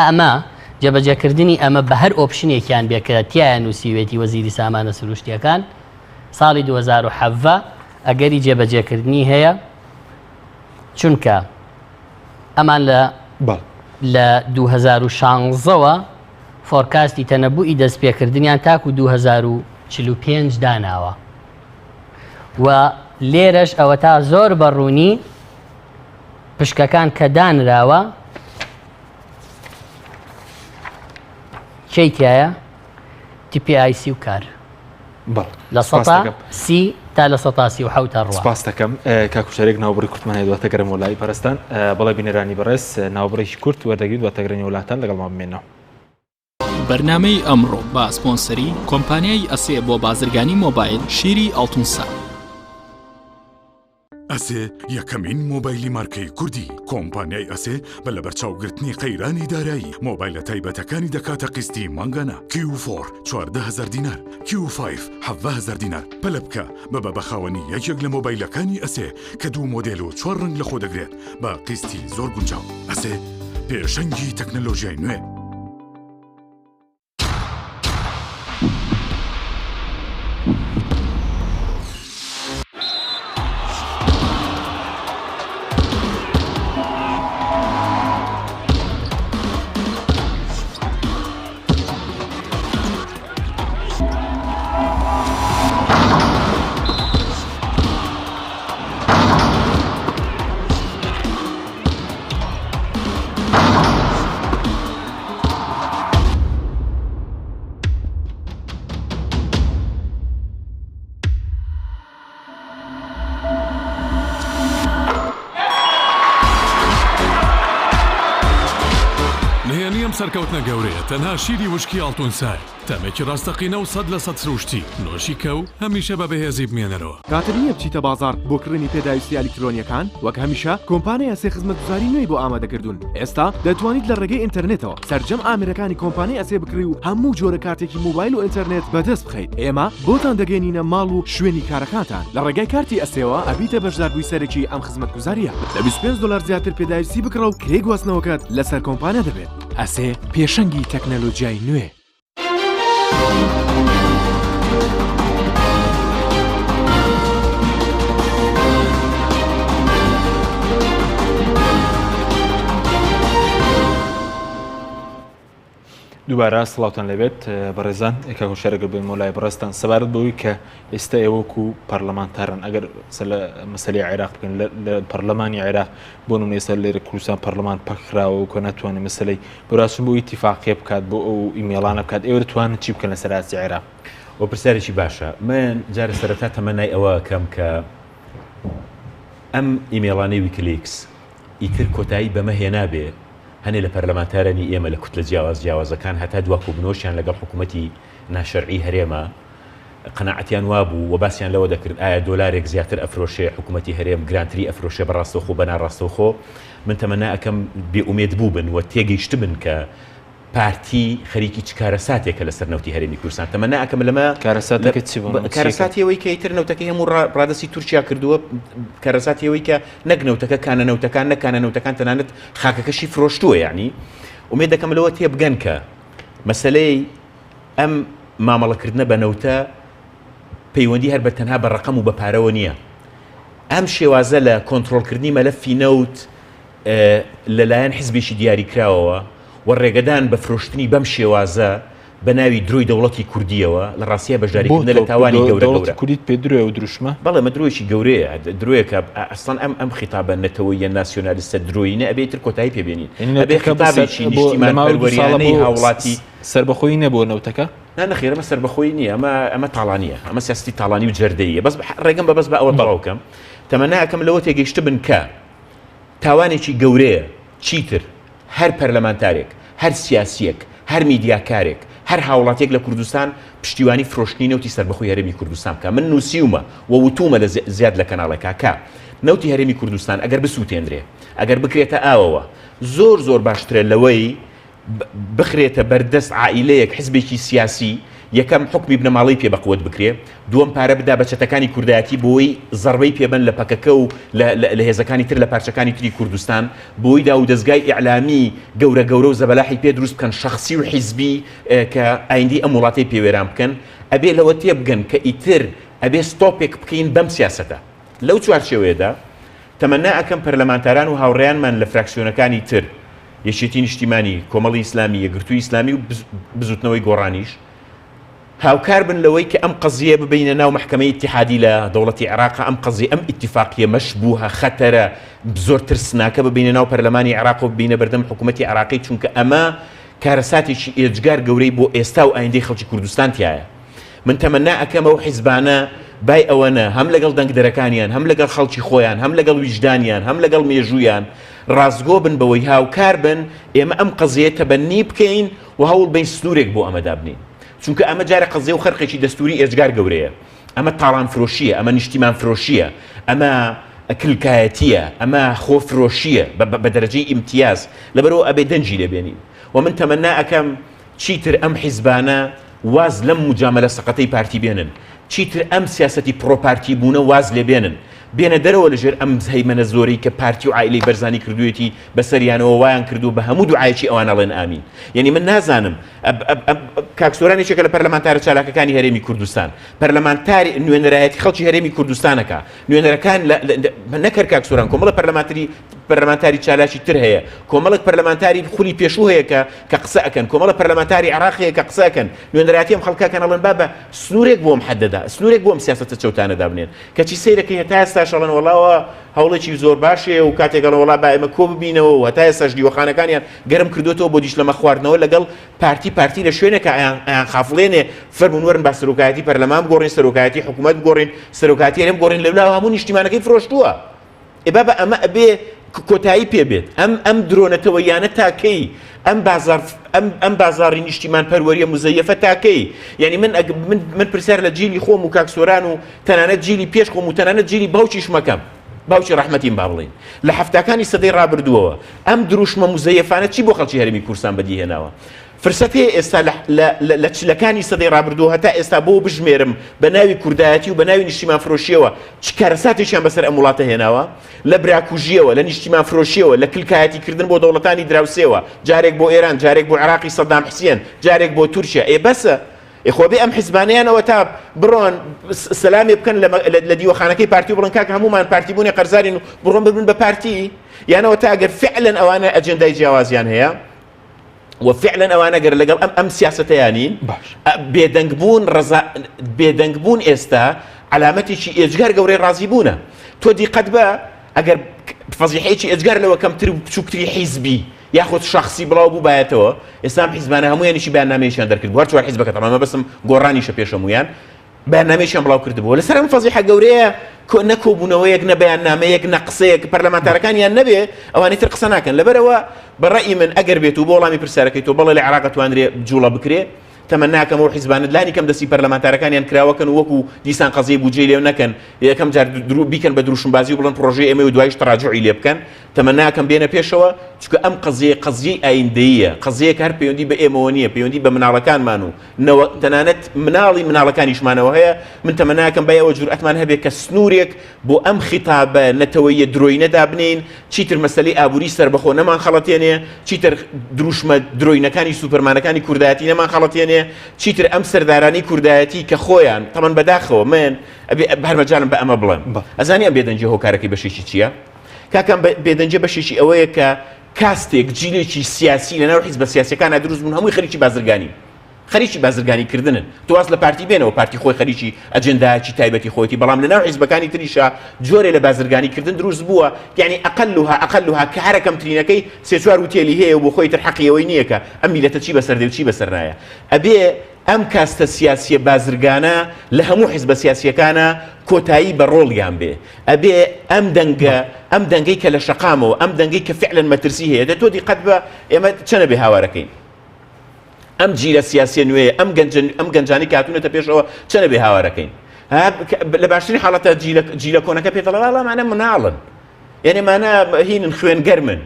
ئەمە جێبەجێکردنی ئەمە بە هەر option ێکیان بێ کە تایە نووسیوێتی وەزیری سامانە سروشتیەکان ساڵی 2017 ئەگەری جێبەجێکردنی هەیە چونکە ئەمان لە لە 2016 ەوە forecast ی تەنەبوئی دەستپێکردنیان تاکو 2045 داناوە و لێرەش ئەوەتا زۆر بە ڕوونی پشکەکان کە دانراوە کێی تایە TPIC و کار 30% تا 37% ڕوا. سپاست دەکەم کاک وشارێک ناوبڕی کورتمان هەیە دواتە گەرمەوە لای پەرستان بەڵێ بینەرانی بەڕێز ناوبڕێکی کورت وەردەگرین دواتە گەرەنەوە لاتان لەگەڵمان بمێنەوە. بەرنامەی ئەمڕۆ بە سپۆنسەری کۆمپانیای ئەسێ بۆ بازرگانی مۆبایل شیری ئاڵتونسا. ئەسێ یەکەمین مۆبایلی مارکەی کوردی، کۆمپانیای ئەسێ بە لەبەرچاوگرتنی قەیرانی دارایی، مۆبایلە تایبەتەکانی دەکاتە قیستی مانگانە، کیو فۆر 14 هەزار دینار، کیو فایڤ 17 هەزار دینار، پەلە بکە ببە بە خاوەنی یەکێک لە مۆبایلەکانی ئەسێ کە دوو مۆدێل و چوار ڕەنگ لەخۆدەگرێت بە قیستی زۆر گونجاو. ئەسێ پێشەنگی تەکنەلۆژیای نوێ. نهێنی ئەم سەرکەوتنە گەورەیە تەنها شیری وشکی ئاڵتونسایە، تامێکی ڕاستەقینە و 100% سروشتی، نۆشی کە و هەمیشە بە بەهێزی بمێنەرەوە. کاتت نییە بچیتە بازاڕ بۆ کڕینی پێداویستییە ئەلیکترۆنییەکان؟ وەک هەمیشە کۆمپانیای ئەسێ خزمەتگوزاری نوێی بۆ ئامادەکردوون. ئێستا دەتوانیت لە ڕێگەی ئینتەرنێتەوە سەرجەم ئامێرەکانی کۆمپانیای ئەسێ بکڕی و هەموو جۆرە کارتێکی مۆبایل و ئینتەرنێت بەدەست بخەیت. ئێمە بۆتان دەگەیەنینە ماڵ و شوێنی کارەکانتان. لە ڕێگای کارتی ئەسێوە ئەبیتە بەشداربووی سەرەکی ئەم خزمەتگوزارییە. لە 25 دۆلار زیاتر پێداویستی بکڕە و کرێی گواستنەوەکەت لەسەر کۆمپانیا دەبێت. ئەسێ پێشەنگی تەکنەلۆجیای نوێ. دووبارە سڵاوتان لێبێت بەڕێزان کاک هۆشیار ئەگەر بێمەوە لای بەڕێزتان سەبارەت بەوەی کە ئێستا ئێوەکو پەرلەمانتارن ئەگەر مەسەلەی عێراق بکەن لە پەرلەمانی عێراق بۆ نمونە ئێستا لێرە کوردستان پەرلەمان پەکخراوە و کە ناتوانێت مەسەلەی بەراچون بۆ ئیتیفاقیە بکات بۆ ئەو ئیمێڵانە بکات ئێوە دەتوانن چی بکەن لەسەر ئاستی عێراق؟ وە پرسیارێکی باشە من جارە سەرەتا تەمەنای ئەوە ئەکەم کە ئەم ئیمێڵانەی ویکیلیکس ئیتر کۆتایی بەمە هێنابێ هەنێ لە پەرلەمانتارانی ئێمە لە کوتلە جیاواز جیاوازەکان هەتا دوا کۆبوونەوەشیان لەگەڵ حکوومەتی ناشەرعی هەرێمە قەناعەتیان وابوو و باسیان لەوە دەکرد ئایا دۆلارێک زیاتر ئەفرۆشێ حکوومەتی هەرێم گرانتری ئەفرۆشێ بە ڕاستەوخۆ بە ناڕاستەوخۆ من تەمەنا ئەکەم بێ ئومێد بووبن و تێگەیشتبن کە پارتی خەریکی چ کارەساتێکە لەسەر نەوتی هەرێمی کوردستان تەمەنا ئەکەم لەمە کارەساتەکە چی بوو؟ کارەساتی ئەوەی کە ئیتر نەوتەکەی هەموو ڕادەستی تورکیا کردووە کارەساتی ئەوەی کە نەک نەوتەکە کانە نەوتەکان نەک کانە نەوتەکان تەنانەت خاکەکەشی فرۆشتووە یعنی ئومێد دەکەم لەوە تێبگەن کە مەسەلەی ئەم مامەڵەکردنە بە نەوتە پەیوەندی هەر بە تەنها بە ڕقم و بە پارەوە نییە. ئەم شێوازە لە کۆنترۆڵکردنی مەلەفی نەوت لەلایەن حزبێکی دیاریکراوەوە و ڕێگەدان بە فرۆشتنی بەم شێوازە بە ناوی درۆی دەوڵەتی کوردییەوە، لە ڕاستیا بەشداریکردنە لە تاوانی گەورە گەورە. دەوڵەتی کوردیت پێ درۆیە ئەو دروشمە؟ بەڵێ ئەمە درۆیەکی گەورەیە، درۆیەکە ئەسڵەن ئەم ئەم خیتابە نەتەوەییە ناسیۆنالیستە درۆیینە ئەبێ ئیتر کۆتایی پێ بێنین. ئەبێ خیتابێکی نیشتیمانپەروەریانەی هاوڵاتی. سەربەخۆیی نەبووە نەوتەکە؟ نا نەخێر ئەمە سەربەخۆیی نییە، ئەمە ئەمە تاڵانییە، ئەمە سیاسەتی تاڵانی و جەردەییە. بەس ڕێگەم بە بەس با ئەوە تەواو کەم. تەمەنا ئەکەم لەوە تێگەیشتبن کە تاوانێکی گەورەیە چیتر هەر پەرلەمانتارێک، هەر سیاسییەک، هەر میدیاکارێک، هەر هاوڵاتییەک لە کوردستان پشتیوانی فرۆشتنی نەوتی سەربەخۆی هەرێمی کوردستان بکا. من نووسیومە و وتوومە لە زیاد لە کەناڵێکا کە نەوتی هەرێمی کوردستان ئەگەر بسووتێنرێ، ئەگەر بکرێتە ئاوەوە زۆر زۆر باشترە لەوەی بخرێتە بەر دەست عائیلەیەک، حزبێکی سیاسی، یەکەم حوکمی بنەماڵەی پێ بەقوەت بکرێ، دووەم پارە بدا بە چەتەکانی کوردایەتی بۆی زەڕبەی پێ بەن لە پەکەکە و لە لە هێزەکانی تر لە پارچەکانی تری کوردستان، بۆی داو و دەزگای ئیعلامی گەورە گەورە و زەبەلاحی پێ دروست بکەن شەخسی و حیزبی کە ئایندەی ئەم وڵاتەی پێ وێران بکەن، ئەبێ لەوە تێبگەن کە ئیتر ئەبێ ستۆپێک بکەین بەم سیاسەتە. لەو چوارچێوەیەدا تەمەنا ئەکەم پەرلەمانتاران و هاوڕێیانمان لە فراکسیۆنەکانی تر، یەکێتی نیشتیمانی، کۆمەڵی ئیسلامی، یەکگرتووی ئیسلامی و بزوتنەوەی گۆڕانیش، هاوکار بن لەوەی کە ئەم قەزییە ببەینە ناو مەحکەمەی ئیتیحادی لە دەوڵەتی عێراق، ئەم قەزییە، ئەم ئیتیفاقییە مەشبوهە، خەتەرە، زۆر ترسناکە ببەینە ناو پەرلەمانی عێراق و ببەینە بەردەم حکوومەتی عێراقی، چونکە ئەمە کارەساتێکی ئێجگار گەورەی بۆ ئێستا و ئایندەی خەڵکی کوردستان تیایە. من تەمەنا ئەکەم ئەو حیزبانە بای ئەوەنە هەم لەگەڵ دەنگدەرەکانیان، هەم لەگەڵ خەڵکی خۆیان، هەم لەگەڵ ویژدانیان، هەم لەگەڵ مێژوویان ڕاستگۆ بن بەوەی هاوکار بن ئێمە ئەم قەزیەیە تەبەنی بکەین و هەوڵ بەین سنوورێک بۆ ئەمە دابنێین. چونکە ئەمە جارێ قەزیە و خەرقێکی دەستووری ئێجگار گەورەیە. ئەمە تاڵانفرۆشییە، ئەمە نیشتیمانفرۆشییە، ئەمە کلکایەتییە، ئەمە خۆفرۆشییە بە دەرەجەی ئیمتیاز. لەبەرئەوە ئەبێ دەنگی لێ بێنین. و من تەمەنا ئەکەم چیتر ئەم حیزبانە واز لەم موجامەلە سەقەتەی پارتی بێنن، چیتر ئەم سیاسەتی پڕۆ پارتی بوونە واز لێ بێنن، بێنە دەرەوە لە ژێر ئەم هەیمەنە زۆرەی کە پارتی و عائیلەی بەرزانی کردوویەتی بەسەریانەوە وایان کردووە بە هەموو دوعایەکی ئەوان ئەڵێن ئامین. یەنی من نازانم کاک سۆران یەکێکە لە پەرلەمانتارە چالاکەکانی هەرێمی کوردستان، پەرلەمانتاری نوێنەرایەتی خەڵکی هەرێمی کوردستان ئەکا، نوێنەرەکان نەک هەر کاک سۆران کۆمەڵە پەرلەمانتری پەرلەمانتاری چالاکی تر هەیە، کۆمەڵێک پەرلەمانتاری خولی پێشوو هەیە کە کە قسە ئەکەن، کۆمەڵە پەرلەمانتاری عێراق هەیە کە قسە ئەکەن، نوێنەرایەتی ئەم خەڵکە ئەکەن ئەڵێن بابە سنوورێک بۆ ئەم حەدەدا، سنوورێک بۆ ئەم سیاسەتە چەوتانە دابنێن. کەچی سەیرەکەی هەتا ئێستاش ئەڵێن وەڵا ئەوە هەوڵێکی زۆر باش هەیە و کاتێک ئەڵێن وەڵا با ئێمە کۆ ببینەوە و هەتا ئێستاش دیوەخانەکانیان گەرم کردووەتەوە بۆ دیشلەمە خواردنەوە لەگەڵ پارتی، پارتی لە شوێنێکا ئەیان ئەیان خافڵێنێ فەرموون وەرن با سەرۆکایەتی پەرلەمان بگۆڕین، سەرۆکایەتی حکوومەت بگۆڕین، سەرۆکایەتی هەرێم بگۆڕین، لەولاوە هەموو نیشتیمانەکەی فرۆشتووە. ئێ بابە ئەمە ئەبێ کۆتایی پێ بێت ئەم ئەم درۆ نەتەوەییانە تا کەی ئەم بازار ئەم ئەم بازاڕی نیشتیمان پەروەریە مزەیەفە تا کەی یعنی من ئەگ من من پرسیار لە جیلی خۆم و کاک سۆران و تەنانەت جیلی پێش خۆم و تەنانەت جیلی باوکیشمەکەم باوکی ڕەحمەتیم با بڵێین لە حەفتاکانی سەدەی ڕابردووەوە ئەم دروشمە مزەیەفانە چی بۆ خەڵکی هەرێمی کوردستان بەدیهێناوە فرسەت هەیە ئێستا لە لە لە لە چلەکانی سەدەی ڕابردوو هەتا ئێستا بۆ بژمێرم بە ناوی کوردایەتی و بە ناوی نیشتیمانفرۆشییەوە چ کارەساتێکیان بەسەر ئەم وڵاتە هێناوە؟ لە براکوژییەوە، لە نیشتیمانفرۆشییەوە، لە کلکایەتیکردن بۆ دەوڵەتانی دراوسێوە، جارێک بۆ ئێران، جارێک بۆ عێراقی سەدام حسێن، جارێک بۆ تورکیا. ئێ بەسە. ئێ خۆ بێ ئەم حیزبانەیان ئەوەتا بڕۆن سەلامێ بکەن لە دیوەخانەکەی پارتی و بڵێن کاکە هەموومان پارتیبوونی قەرزارین و بڕۆن ببن بە پارتی؟ یان ئەوەتا ئەگەر فعلەن ئەوانە ئەجێندای جیاوازیان هەیە، و فعلا ئەوانە گەر لەگەڵ ئەم ئەم سیاسەتەیانین باش بێدەنگ بوون ڕەزا بێدەنگ بوون ئێستا عەلامەتێکی ئێجگار گەورەی ڕازی بوونە تۆ دیقەت بە ئەگەر فەزیحەیەکی ئێجگار لەوە کەمتر و بچووکتری حیزبی یاخود شخصی بڵاو بووبایەتەوە ئێستا ئەم حیزبانە هەموویانیشی بەیاننامەیەکیان دەرکرد بوو هەر چوار حیزبەکە تەمام مەبەستم گۆڕانیشە پێش هەموویان بەیاننامەیەکیان بڵاو کردبووە لەسەر ئەم فەزیحە گەورەیە کۆ نە کۆبوونەوەیەک نە بەیاننامەیەک نە قسەیەک پەرلەمانتارەکانیان نەبێ ئەوانی تر قسە ناکەن لەبەرەوە بە ڕەئی من ئەگەر بێت و بۆ وەڵامی پرسیارەکەی تۆ بەڵێ لە عێراق ئەتوانرێ جوڵە بکرێ تەمەناکەم ئەو حیزبانە لانی کەم دەستی پەرلەمانتارەکانیان کراوەکەن و وەکو دیسان قەزیەی بودجەی لێ نەکەن یەکەم جار درو بیکەن بە دروشمبازی و بڵێن پڕۆژەی ئێمەی و دوایش تەراجوعی لێ بکەن تەمەناکەم بێنە پێشەوە چونکە ئەم قەزیەیە قەزیەی ئایندەییە قەزیەیەکە هەر پەیوەندی بە ئێمەوە نییە پەیوەندی بە مناڵەکانمان و نەوە تەنانەت مناڵی مناڵەکانیشمانەوە هەیە، من تەمەناکەم بای ئەوە جورئەتمان هەبێ کە سنوورێک بۆ ئەم خیتابە نەتەوەییە درۆینە دابنێین، چیتر مەسەلەی ئابووری سەربەخۆ نەمانخەڵەتێنێ، چیتر دروشمە درۆینەکانی سوپەرمانەکانی کوردایەتی نەمانخەڵەتێنێ. نامێنێ چیتر ئەم سەردارانی کوردایەتی کە خۆیان تەمەن بەداخەوە من ئەبێ هەر مەجالم بە ئەمە بڵێم ئەزانی ئەم بێدەنگی هۆکارەکەی بەشێکی چییە؟ کاکەم بێدەنگی بەشێکی ئەوەیە کە کاستێک جیلێکی سیاسی لەناو حیزبە سیاسەکانە دروست بوون هەمووی خەریکی بازرگانی خەریکی بازرگانی کردنن تۆ واز لە پارتی بێنەوە پارتی خۆی خەریکی ئەجێندایەکی تایبەتی خۆیەتی بەڵام لەناو حیزبەکانی تریشا جۆرێ لە بازرگانی کردن دروست بووە یعنی ئەقلها ئەقلها کە هەرە کەمترینەکەی سێ چوار وتێلی هەیە و بۆ خۆی تر حەقی ئەوەی نییە کە ئەم میلەتە چی بەسەر دێ و چی بەسەر نایە ئەبێ ئەم کاستە سیاسیە بازرگانە لە هەموو حیزبە سیاسیەکانە کۆتایی بە ڕۆڵیان بێ ئەبێ ئەم دەنگە ئەم دەنگەی کە لە شەقامەوە ئەم دەنگەی کە فعلەن مەترسی هەیە دە تۆ دیقەت بە ئێمە چەنە بێ هاوارەکەین ئەم جیلە سیاسیە نوێیە ئەم گەنج ئەم گەنجانی کە هاتوونەتە پێشەوە چەنە بێ هاوارەکەین لە باشترین حاڵەتە جیلە جیلە کۆنەکە پێ دەڵێ وەڵا ئەمانە مناڵن یعنی مانە هینن خوێن گەرمن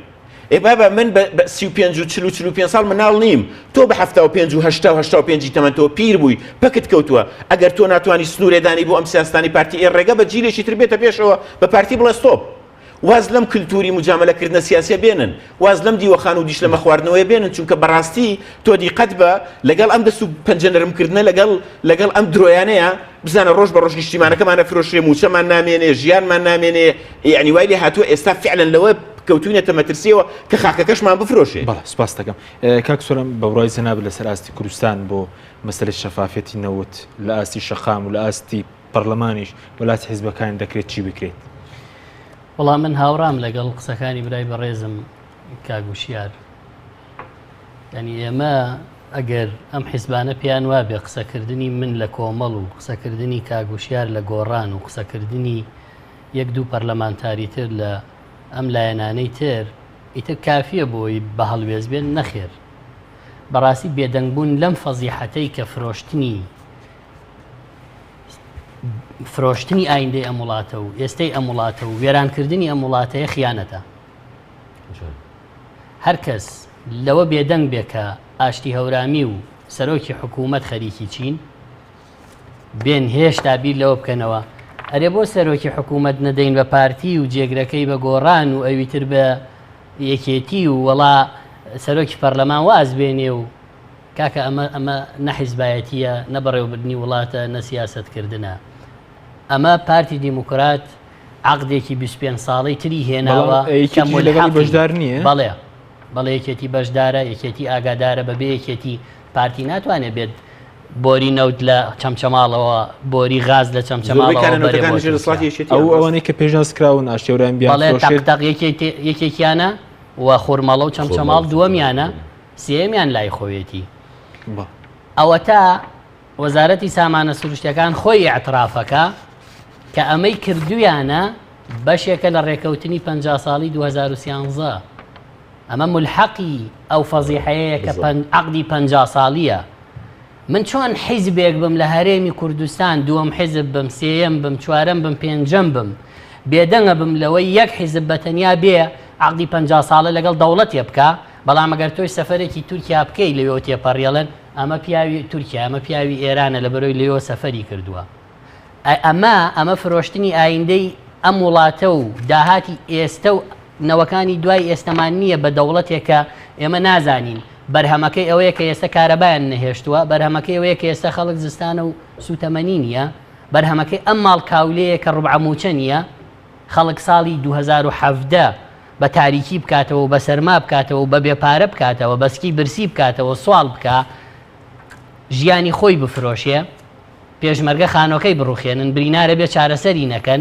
ئێ بابا من بە 35 و 40 و 45 ساڵ مناڵ نیم تۆ بە 75 و 80 و 85 تەمەن تۆ پیر بووی پەکت کەوتووە ئەگەر تۆ ناتوانانی سنوورێدانی بۆ ئەم سیاستانی پارتی ئێ ڕێگە بە جیلێکی تر بێتە پێشەوە بە پارتی بڵێ stop واز لەم کلتوری موجامەلە کردنە سیاسیە بێنن، واز لەم دیوەخان و دیشلەمە خواردنەوەیە بێنن، چونکە بەڕاستی تۆ دیقەت بە لەگەڵ ئەم دەست و پەنجە نەرم کردنە لەگەڵ لەگەڵ ئەم درۆیانەیە بزانە ڕۆژ بە ڕۆژ نیشتیمانەکەمان ئەفرۆشرێ موچەمان نامێنێ ژیانمان نامێنێ یعنی وای لێ هاتووە ئێستا فعلا لەوە کەوتوینەتە مەترسیەوە کە خاکەکەشمان بفرۆشێ. بەڵێ سوپاست دەکەم کاک سۆران بە بڕوای جەنابت لەسەر ئاستی کوردستان بۆ مەسەلەی شەفافیەتی نەوت لە ئاستی شەقام و لە ئاستی پەڕلەمانیش و لاتی حیزبەکان دەکرێت چی بکرێت؟ وەڵا من هاوڕام لەگەڵ قسەکانی برای بەڕێزم کاک وشیار. یعنی ئێمە ئەگەر ئەم حیزبانە پێیان وابێ قسەکردنی من لە کۆمەڵ و قسەکردنی کاک وشیار لە گۆڕان و قسەکردنی یەک دوو پەرلەمانتاری تر لە ئەم لایەنانەی تر ئیتر کافیە بۆی بە هەڵوێست بێن نەخێر بەڕاستی بێدەنگبوون لەم فەزیحەتەی کە فرۆشتنی فرۆشتنی ئایندەی ئەم وڵاتە و ئێستەی ئەم وڵاتە و وێرانکردنی ئەم وڵاتەیە خیانەتە هەر کەس لەوە بێدەنگ بێ کە ئاشتی هەورامی و سەرۆکی حکوومەت خەریکی چین بێن هێشتا بیر لەوە بکەنەوە ئەرێ بۆ سەرۆکی حکوومەت نەدەین بە پارتی و جێگرەکەی بە گۆڕان و ئەوی تر بە یەکێتی و وەڵا سەرۆکی پەرلەمان واز بێنێ و کاکە ئەمە ئەمە نە حیزبایەتیە نە بەڕێوەبردنی وڵاتە نە سیاسەت کردنە ئەمە پارتی دیموکرات عەقدێکی 25 ساڵەی تری هێناوە کە ملحەقی بەشدار نییە بەڵێ بەڵێ یەکێتی بەشدارە یەکێتی ئاگادارە بەبێ یەکێتی پارتی ناتوانێت بێت بۆری نەوت لە چەمچەماڵەوە بۆری غاز لە چەمچەماڵەوە بەرێ بۆ تورکیا. ئەو ئەوانەی کە پێشنیاز کراون ئاشتیەوران بیان بەڵێ تەق تەق یەکێکیانە و خورمەڵە و چەمچەماڵ دووەمیانە سێیەمیان لای خۆیەتی. ئەوەتا وەزارەتی سامانە سروشتیەکان خۆی ئیعترافەکا کە ئەمەی کردویانە بەشێکە لە ڕێکەوتنی 50 ساڵی 2013 ئەمە ملحەقی ئەو فەزیحەیە کە عقدی 50 ساڵیە من چۆن حیزبێک بم لە هەرێمی کوردستان دووەم حیزب بم سێیەم بم چوارەم بم پێنجەم بم بێدەنگە بم لەوەی یەک حیزب بە تەنیا بێ عقدی 50 ساڵە لەگەڵ دەوڵەتێ بکە بەڵام ئەگەر تۆی سەفەرێکی تورکیا بکەی لەوێوە تێپەڕی ئەڵێن ئەمە پیاوی تورکیا ئەمە پیاوی ئێرانە لەبەرەوەی لەوێوە سەفەری کردووە ئەمە ئەمە فرۆشتنی ئایندەی ئەم وڵاتە و داهاتی ئێستە و نەوەکانی دوای ئێستەمان نییە بە دەوڵەتێک کە ئێمە نازانین بەرهەمەکەی ئەوەیە کە ئێستا کارەبایان نەهێشتووە بەرهەمەکەی ئەوەیە کە ئێستا خەڵک زستانە و سوتەمەنی نییە بەرهەمەکەی ئەم ماڵ کاولەیە کە ڕبعە موچە نییە خەڵک ساڵی 2017 بە تاریکی بکاتەوە و بە سەرما بکاتەوە و بە بێ پارە بکاتەوە، بە سکی برسی بکاتەوە، سواڵ بکا، ژیانی خۆی بفرۆشێ، پێشمەرگە خانۆکەی بڕوخێنن، برینارە بێ چارەسەری نەکەن،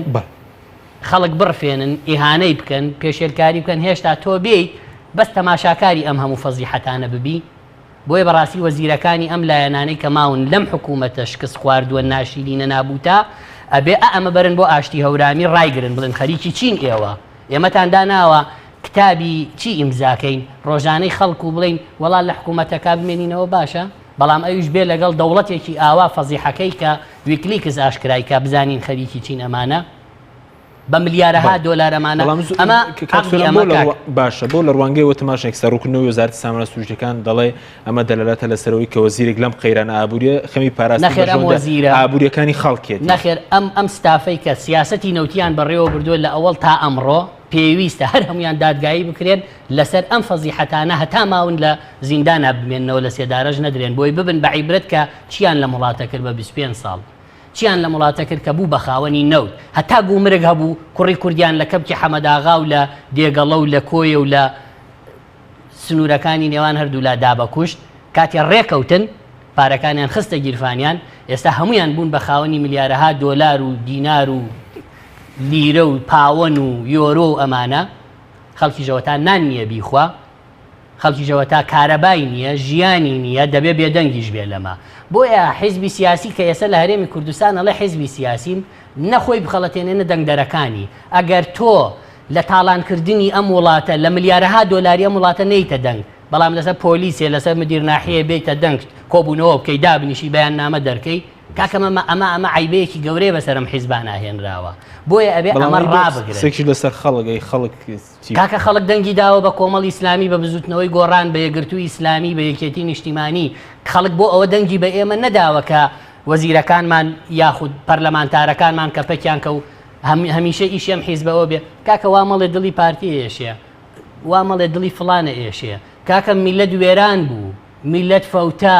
خەڵک بڕفێنن، ئیهانەی بکەن، پێشێلکاری بکەن، هێشتا تۆ بێیت بەس تەماشاکاری ئەم هەموو فەزیحەتانە ببی؟ بۆیە بەڕاستی وەزیرەکانی ئەم لایەنانەی کە ماون لەم حکوومەتە شکست خواردووە ناشیرینە نابوتە ئەبێ ئە ئەمە بەرن بۆ ئاشتی هەورامی ڕایگرن بڵێن خەریکی چین ئێوە ئێمەتان داناوە کتابی چی ئیمزاکەین ڕۆژانەی خەڵک و بڵێین وەڵا لە حکوومەتەکە بمێنینەوە باشە بەڵام ئەویش بێ لەگەڵ دەوڵەتێکی ئاوا فەزیحەکەی کە ویکلیکس ئاشکرای کا بزانین خەریکی چین ئەمانە بە ملیارەها دۆلار ئەمانە ئەمە باشە بۆ لە ڕوانگەی تەماشێک سەرکردنەوەی وەزارەتی سامانە سروشتەکان دەڵێ ئەمە دەلالەتە لەسەرەوەی کە وەزیرێک لەم قەیرانە ئابووریە خەمی پاراستنی نەخێر ئەم وەزیرە ئابووریەکانی خەڵکێتی نەخێر ئەم ئەم ستافەی کە سیاسەتی نەوتیان بەڕێوە بردووە لە ئەوەڵ تا ئەمڕۆ. پێویستە هەر هەموویان دادگایی بکرێن لەسەر ئەم فەزیحەتانە هەتا ماون لە زیندانا بمێننەوە لە سێدارەش نەدرێن بۆی ببن بە عیبرەت کە چیان لەم وڵاتە کرد بە 25 ساڵ چیان لەم وڵاتە کرد کە بوو بە خاوەنی نەوت هەتا گومرگ هەبوو کوڕی کوردیان لە کەپکی حەمەداغا و لە دێگەڵە و لە کۆیە و لە سنوورەکانی نێوان هەردوولا دا بە کوشت، کاتێ ڕێکەوتن پارەکانیان خستە گیرفانیان، ئێستا هەموویان بوون بە خاوەنی ملیارەها دۆلار و دینار و لیرە و پاوەن و یۆرۆ و ئەمانە، خەڵکیش ئەوەتا نان نییە بیخوا، خەڵکیش ئەوەتا کارەبای نییە، ژیانی نییە، دەبێ بێدەنگیش بێ لەمە. بۆیە حیزبی سیاسی کە ئێستا لە هەرێمی کوردستان ئەڵێ حیزبی سیاسیم، نە خۆی بخەڵەتێنێ نە دەنگدەرەکانی. ئەگەر تۆ لە تاڵانکردنی ئەم وڵاتە، لە ملیارەها دۆلاری ئەم وڵاتە نەیتە دەنگ، بەڵام لەسەر پۆلیسێ، لەسەر مدیر ناحیەیە بێیتە دەنگ، کۆبوونەوە بکەی، دابنیشی، بەیاننامە دەرکەی، کاکە مەمە ئەمە ئەمە عەیبەیەکی گەورەیە بەسەر ئەم حیزبانە هێنراوە، بۆیە ئەبێ بەڵام ئەمە ئەی بۆ ڕابگرن. قسەیەکیش لەسەر خەڵک، ئەی خەڵک چی؟ کاکە خەڵک دەنگی داوە بە کۆمەڵی ئیسلامی، بە بزووتنەوەی گۆڕان، بە یەکگرتووی ئیسلامی، بە یەکێتی نیشتیمانی، خەڵک بۆ ئەوە دەنگی بە ئێمە نەداوە کە وەزیرەکانمان یاخود پەرلەمانتارەکانمان کە پەکیان کەوت، هەمیشە ئیشی ئەم حیزبە ئەوە بێ کاکە وا مەڵێ دڵی پارتی ئێشێ وا مەڵێ دڵی فڵانە ئێشێ کاکە میلەت وێران بوو میلەت فەوتا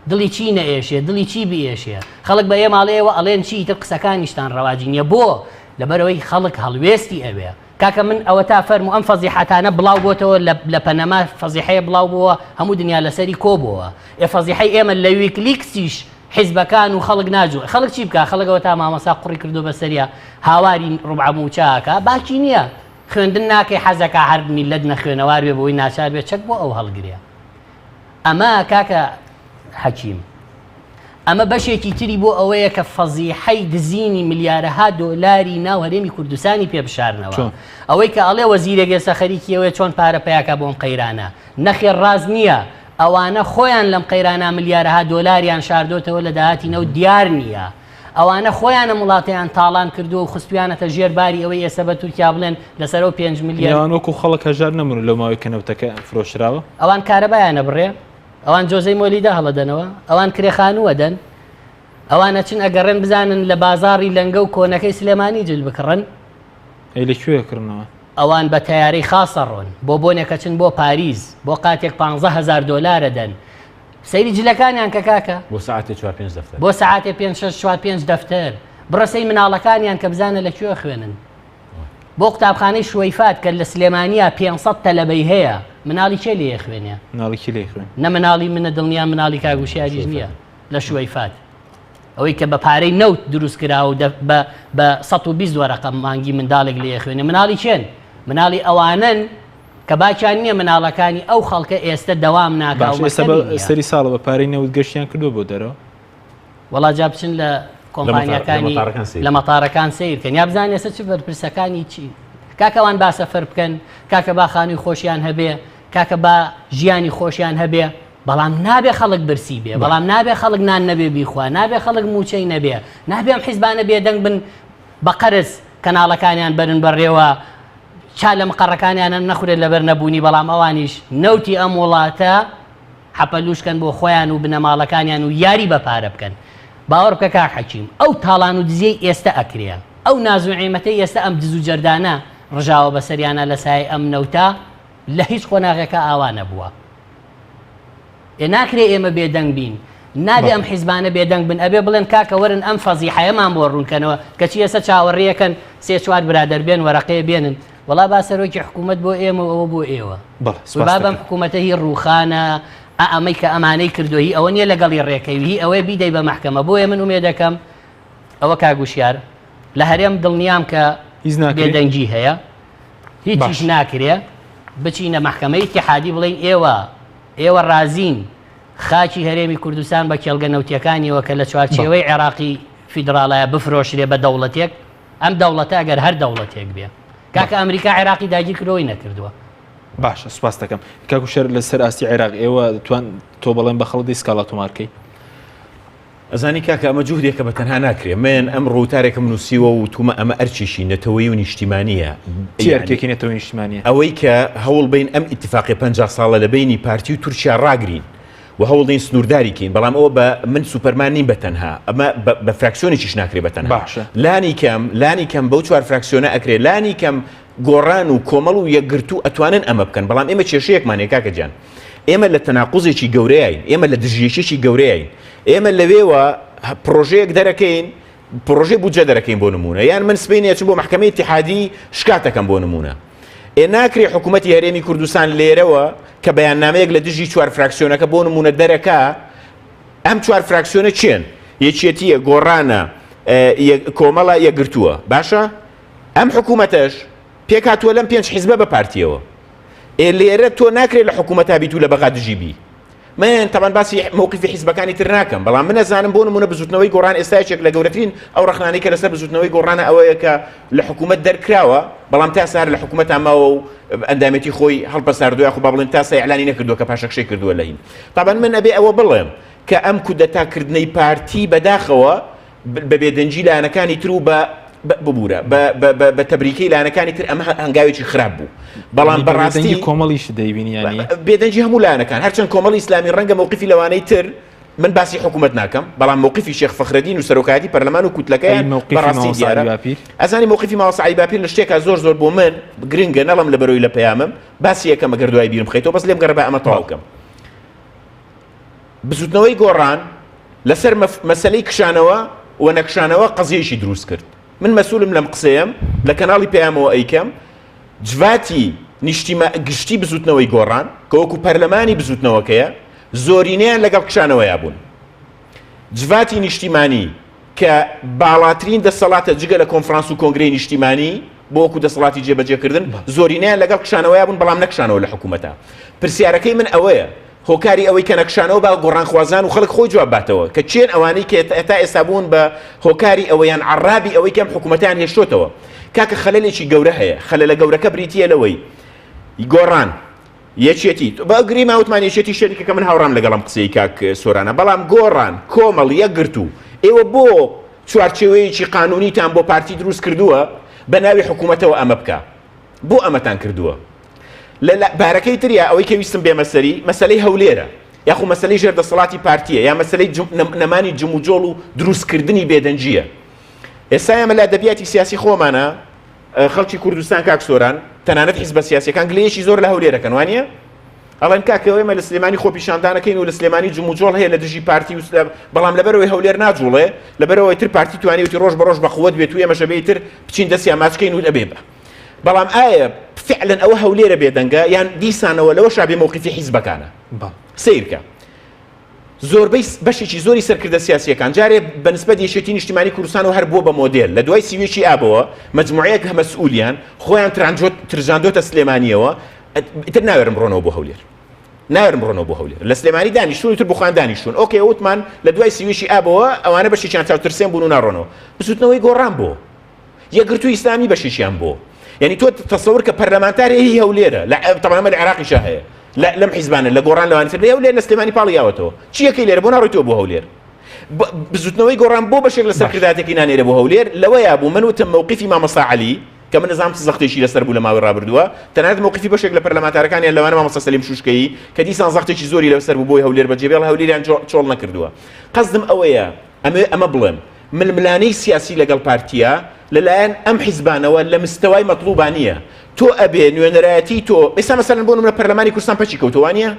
دڵی چی نەئێشێ دڵی چی بیئێشێ خەڵک بە ئێمە ئەڵێ ئێوە ئەڵێن چی ئیتر قسەکانیشتان ڕەواجی نییە بۆ لەبەرئەوەی خەڵک هەڵوێستی ئەوێ کاکە من ئەوەتا فەرموو ئەم فەزیحەتانە بڵاو بۆتەوە لە پەنەما فەزیحەیە بڵاو بۆوە هەموو دنیا لەسەری کۆ بۆوە ئێ فەزیحەی ئێمە لە ویکلیکسیش حیزبەکان و خەڵک ناجوڵێ خەڵک چی بکا خەڵک ئەوەتا مامۆستا قوڕی کردوە بەسەریا هاواری ڕوبعە موچە ئەکا باکی نیە خوێندن ناکەی حەزەکا هەر میللەت نەخوێنەوار بێ بۆی ناچار بێ چەک بۆ ئەو هەڵگرێ ئەمە کاکە حەکیم ئەمە بەشێکی تری بۆ ئەوەیە کە فەزیحەی دزینی ملیارەها دۆلاری ناو هەرێمی کوردستانی پێ بشارنەوە ئەوەی کە ئەڵێ وەزیرێک ئێستا خەریکی ئەوەیە چۆن پارە پیاکە بۆم قەیرانە نەخێر ڕاست نییە ئەوانە خۆیان لەم قەیرانە ملیارەها دۆلاریان شاردۆتەوە لە داهاتی نەوت دیار نییە. ئەوانە خۆیان ئەم وڵاتەیان تاڵان کردووە و خستویانەتە ژێر باری ئەوەی ئێستا بە تورکیا بڵێن لەسەر ئەو پێنج ملیار. ئەوان وەکو خەڵک هەژار نەمون لەو ماوەی کە نەوتەکە فرۆشراوە؟ ئەوان کارەبایان ئەبڕێ، ئەوان جۆزەی مۆلیدە هەڵەدەنەوە، ئەوان کرێ خانوو ئەدەن، ئەوان ئەچن ئەگەڕێن بزانن لە بازاڕی لەنگە و کۆنەکەی سلێمانی جل بکڕن. ئەی لە کوێ ئەکڕنەوە؟ ئەوان بە تەیارەی خاص ئەڕۆن، بۆ بۆنێک ئەچن بۆ پاریس، بۆ قاتێک پانزە هەزار دۆلار ئەدەن. سەیری جلەکانیان کە کاکە. بۆ سەعاتێ چوار پێنج دەفتەر. بۆ سەعاتێ پێنج شەش چوار پێنج دەفتەر. بڕە سەی مناڵەکانیان کە بزانە لە کوێ ئەخوێنن. بۆ قوتابخانەی شوەیفات کە لە سلێمانیا 500 تەلەبەی هەیە، مناڵی کێ لێ ئەخوێنێ؟ مناڵی کێ لێ ئەخوێنێ؟ نە مناڵی منە دڵنیام مناڵی کاک وشیاریش نییە لە شوەیفات. ئەوەی کە بە پارەی نەوت دروست کراوە و بە بە 120 وەرەقە مانگی منداڵێک لێ خوێنێ مناڵی کێن؟ مناڵی ئەوانەن کە باکیان نییە مناڵەکانی ئەو خەڵکە ئێستە دەوام ناکا و باش ئێستا مەکتەبی بە نییە. سەری ساڵە بە پارەی نەوت گەشتیان کردووە بۆ دەرەوە؟ وەڵا جا بچن لە کۆمپانیاکانی لە مەتارەکان سەیر لە مەتارەکان سەیر کەن یا بزانن ئێستا چ بەرپرسەکانی چی کاکە ئەوان با سەفەر بکەن کاکە با خانووی خۆشیان هەبێ کاکە با ژیانی خۆشیان هەبێ بەڵام نابێ خەڵک برسی بێ، بەڵام نابێ خەڵک نان نەبێ بیخوا، نابێ خەڵک مووچەی نەبێ، نابێ ئەم حیزبانە بێدەنگ بن بە قەرز کەناڵەکانیان بەرن بەڕێوە، چا لە مقەڕەکانیانە نەخورێت لەبەر نەبوونی، بەڵام ئەوانیش نەوتی ئەم وڵاتە حەپەلووش کەن بۆ خۆیان و بنەماڵەکانیان و یاری بە پارە بکەن. باوەڕ بکە کاک حەکیم ئەو تاڵان و دزیەی ئێستە ئەکرێ، ئەو ناز و عیمەتەی ئێستە ئەم دز و جەردانە ڕژاوە بەسەریانا لە سایەی ئەم نەوتە لە هیچ قۆناغێکا ئاوا نەبووە. ئێ ناکرێ ئێمە بێدەنگ بین، نابێ ئەم حیزبانە بێدەنگ بن، ئەبێ بڵێن کاکە وەرن ئەم فەزیحەیەمان بۆ ڕوون کەنەوە، کەچی ئێستا چاوەڕێیەکەن سێ چوار برادەر بێن وەرەقەیە بێنن، وەڵا با سەرۆکی حکوومەت بۆ ئێمە و ئەوە بۆ ئێوە. بەڵێ سوپاس با بەم دەکەم. حکوومەتە هی ڕووخانە، ئا ئەمەی کە ئەمانەی کردووە هی ئەوە نییە لەگەڵی ڕێکەوی، هی ئەوەیە بیدەی بە مەحکەمە، بۆیە من ئومێدەکەم ئەوە کاک وشیار لە هەرێم دڵنیام کە هیچ ناکرێ؟ بێدەنگی هەیە، هیچیش باش. ناکرێ، بچینە مەحکەمەی ئیتیحادی بڵێین ئێوە ئێوە ڕازین خاکی هەرێمی کوردستان بە کێڵگە نەوتیەکانیەوە کە لە چوارچێوەی عێراقی فیدراڵایە بفرۆشرێ بە دەوڵەتێک ئەم دەوڵەتە ئەگەر هەر دەوڵەتێک بێ کاکە ئەمریکا عێراقی داگیر کردەوەی نەکردووە. باشە سوپاس دەکەم کاک وشیار لەسەر ئاستی عێراق ئێوە توان تۆ بەڵێن بە خەڵک دەی سکاڵا تۆمارکەی؟ ئەزانی کاکە ئەمە جوهدێکە بە تەنها ناکرێ من ئەمڕۆ وتارێکم نووسیوە و وتومە ئەمە ئەرکێکی نەتەوەیی و نیشتیمانیە چی ئەرکێکی نەتەوەیی نیشتیمانیە؟ ئەوەی کە هەوڵ بین ئەم ئیتفاقی 50 ساڵە لە بینی پارتی و تورکیا ڕاگرین. و هەوڵدەین سنوورداری کەین بەڵام ئەوە بە من سوپەرمان نیم بە تەنها ئەمە بە فراکسیۆنێکیش ناکرێ بە تەنها باشە. لانی کەم لانی کەم بەو چوار فراکسیۆنە ئەکرێ لانی کەم گۆڕان و کۆمەڵ و یەکگرتوو ئەتوانن ئەمە بکەن بەڵام ئێمە کێشەیەکمان هەیە کاکە گیان ئێمە لە تەناقوزێکی گەورەین ئێمە لە دژیەکێکی گەورەین ئێمە لەوێوە پرۆژەیەک دەرەکەین پرۆژەی بودجە دەرەکەین بۆ نمونە یان من سبەینێ ئەچم بۆ مەحکەمەی ئیتیحادی شکاتەکەم بۆ نمونە ئێ ناکرێ حکوومەتی هەرێمی کوردستان لێرەوە کە بەیاننامەیەک لە دژی چوار فراکسیۆنەکە بۆ نمونە دەرەکا ئەم چوار فراکسیۆنە چێن یەکێتیە گۆڕانە کۆمەڵە یەکگرتووە باشە ئەم حکوومەتەش پێکهاتووە لەم پێنج حیزبە بە پارتیەوە ئێ لێرە تۆ ناکرێت لە حکوومەتا بیت و لە بەغا دژی بی من تەبان باسی مەوقیفی حیزبەکانی تر ناکەم بەڵام من ئەزانم بۆ نمونە بزوتنەوەی گۆڕان ئێستا یەکێک لە گەورەترین ئەو ڕەخنانەی کە لەسەر بزوتنەوەی گۆڕانە ئەوەیە کە لە حکوومەت دەرکراوە بەڵام تا سار لە حکوومەتا ماوە و ئەندامێتی خۆی هەڵپەساردووە یاخود با بڵێن تا سا ئیعلانی نەکردووە کە پاشەکشەی کردووە لە هین تابان من ئەبێ ئەوە بڵێم کە ئەم کودەتا کردنەی پارتی بەداخەوە بە بێدەنگی لایەنەکانی تر و بە ببورە بە تەبریکەی لایەنەکانی تر ئەمە هەنگاوێکی خراپ بوو بەڵام بەڕاستی کۆمەڵیش دەیبینی ینی بێدەنگی هەموو لایەنەکان هەرچەند کۆمەڵی ئیسلامی ڕەنگە مووقفی لەوانەی تر من باسی حکوومەت ناکەم بەڵام مووقفی شێخ فەخرەدین و سەرۆکایەتی پەرلەمان و کوتلەکەیان بەڕاستی دیارە ئەزانی مووقفی مامۆستا عەلی باپیر لە شتێکا زۆر زۆر بۆ من گرنگە نەڵم لە بەرۆی لە پەیامم باسی یەکەم ئەگەر دوای بیرم خەیتەوە بەس لێم گەڕێ با ئەمە تەواو کەم بزوتنەوەی گۆڕان لەسەر مەسەلەی کشانەوە و نەکشانەوە قەزیەیەکی دروست کرد. من مەسولم لەم قسەیەم، لە کەناڵی پەیامەوە ئەیکەم، جڤاتی نیشتیما گشتی بزوتنەوەی گۆڕان کە وەکو پەرلەمانی بزوتنەوەکەیە، زۆرینەیان لەگەڵ کشانەوەیا بوون. جڤاتی نیشتیمانی کە باڵاترین دەسەڵاتە جگە لە کۆنفرانس و کۆنگرەی نیشتیمانی بۆ وەکو دەسەڵاتی جێبەجێکردن، زۆرینەیان لەگەڵ کشانەوەیا بوون بەڵام نەکشانەوە لە حکومەتا. پرسیارەکەی من ئەوەیە هۆکاری ئەوەی کە نەکشانەوە با گۆڕانخوازان و خەڵک خۆی جواب باتەوە کە کێن ئەوانەی کە تا ئێستا بوون بە هۆکاری ئەوە یان عەڕابی ئەوەی کە ئەم حکوومەتیان هێشتۆتەوە. کاکە خەلەلێکی گەورە هەیە، خەلەلە گەورەکە بریتییە لەوەی گۆڕان، یەکێتی، بە گریمان وتمان یەکێتی شەریکە کە من هاوڕام لەگەڵ ئەم قسەی کاک سۆرانە، بەڵام گۆڕان، کۆمەڵ، یەکگرتوو، ئێوە بۆ چوارچێوەیەکی قانوونیتان بۆ پارتی دروست کردووە بە ناوی حکوومەتەوە ئەمە بکا؟ بۆ ئەمەتان کردووە؟ لە بارەکەی تریا ئەوەی کە ویستم بێمە سەری مەسەلەی هەولێرە یاخو مەسەلەی ژێر دەسەڵاتی پارتیە یا مەسەلەی نەمانی جموجۆڵ و دروستکردنی بێدەنگیە ئێستا ئێمە لە ئەدەبیاتی سیاسی خۆمانە خەڵکی کوردستان کاک سۆران تەنانەت حیزبە سیاسیەکان گلەیەکی زۆر لە هەولێرەکەن وانە ئەڵێن کاکە ئێمە لە سلێمانی خۆپیشاندانەکەین و لە سلێمانی جموجۆڵ هەیە لە دژی پارتی و بەڵام لەبەرەوەی هەولێر ناجوڵێ لەبەرەوەی تر پارتی توانیوتی ڕۆژ بە ڕۆژ بە قوت بێت و ئێمەشە بێ تر بچین دەستیان ماچکەین و ئەبێ بە بەڵام ئایا فعلا ئەوە هەولێرە بێدەنگە یان دیسانەوە لەوە شابێ مەوقیفی حیزبەکانە سیرکە زۆربەی بەشێکی زۆری سەرکردە سیاسیەکان جارێ بەنسبەت یەکێتی نیشتیمانی کوردستان و هەر بووە بە مۆدێل لە دوای سیوێکی ئابەوە مجموعەیەک مەسئولیان خۆیان ترانجۆت ترژاندۆتە سلێمانیەوە ئیتر ناوێرم بڕۆنەوە بۆ هەولێر ناوێرم بڕۆنەوە بۆ هەولێر لە سلێمانی دانیشتون تر بخوان دانیشتون ئۆکەی وتمان لە دوای سیوێکی ئابەوە ئەوانە بەشێکیان چاوترسێن بوون و ناڕۆنەوە بزوتنەوەی گۆڕان بۆ یەکگرتووی ئیسلامی بەشێکیان بۆ یعنی تۆ تەسەور کە پەرلەمانتار هی هەولێرە لە تەبعەن لە عێراقیشا هەیە لەم حیزبانە لە گۆڕان لەوانی تر لە هەولێر لە سلێمانی پاڵی یاوەتەوە چیەکەی لێرە بۆ ناڕۆیتەوە بۆ هەولێر بزوتنەوەی گۆڕان بۆ بەشێک لە سەرکرداتێکی نانێرە بۆ هەولێر لەوەیا بوو من وتم مەوقیفی مامۆستا عەلی کە من نزام چ زەختێکی لەسەر بوو لە ماوەی ڕابردووە تەنانەت مەوقیفی بەشێک لە پەرلەمانتارەکانیان لەوانە مامۆستا سەلیم شوشکەیی کە دیسان زەختێکی زۆری لەسەر بوو بۆی هەولێر بەجێبێڵ هەولێریان چۆڵ نەکردووە قەزدم ئەوەیە ئەمەوێ ئەمە بڵێم، ململانێی سیاسی لەگەڵ پارتییە لەلایەن ئەم حیزبانەوە لە مستەوای مەتڵوبا نییە. تۆ ئەبێ نوێنەرایەتیی تۆ، ئێستا مەسەلەن بۆ نمونە پەرلەمانی کوردستان پەکی کەوتووە وانییە؟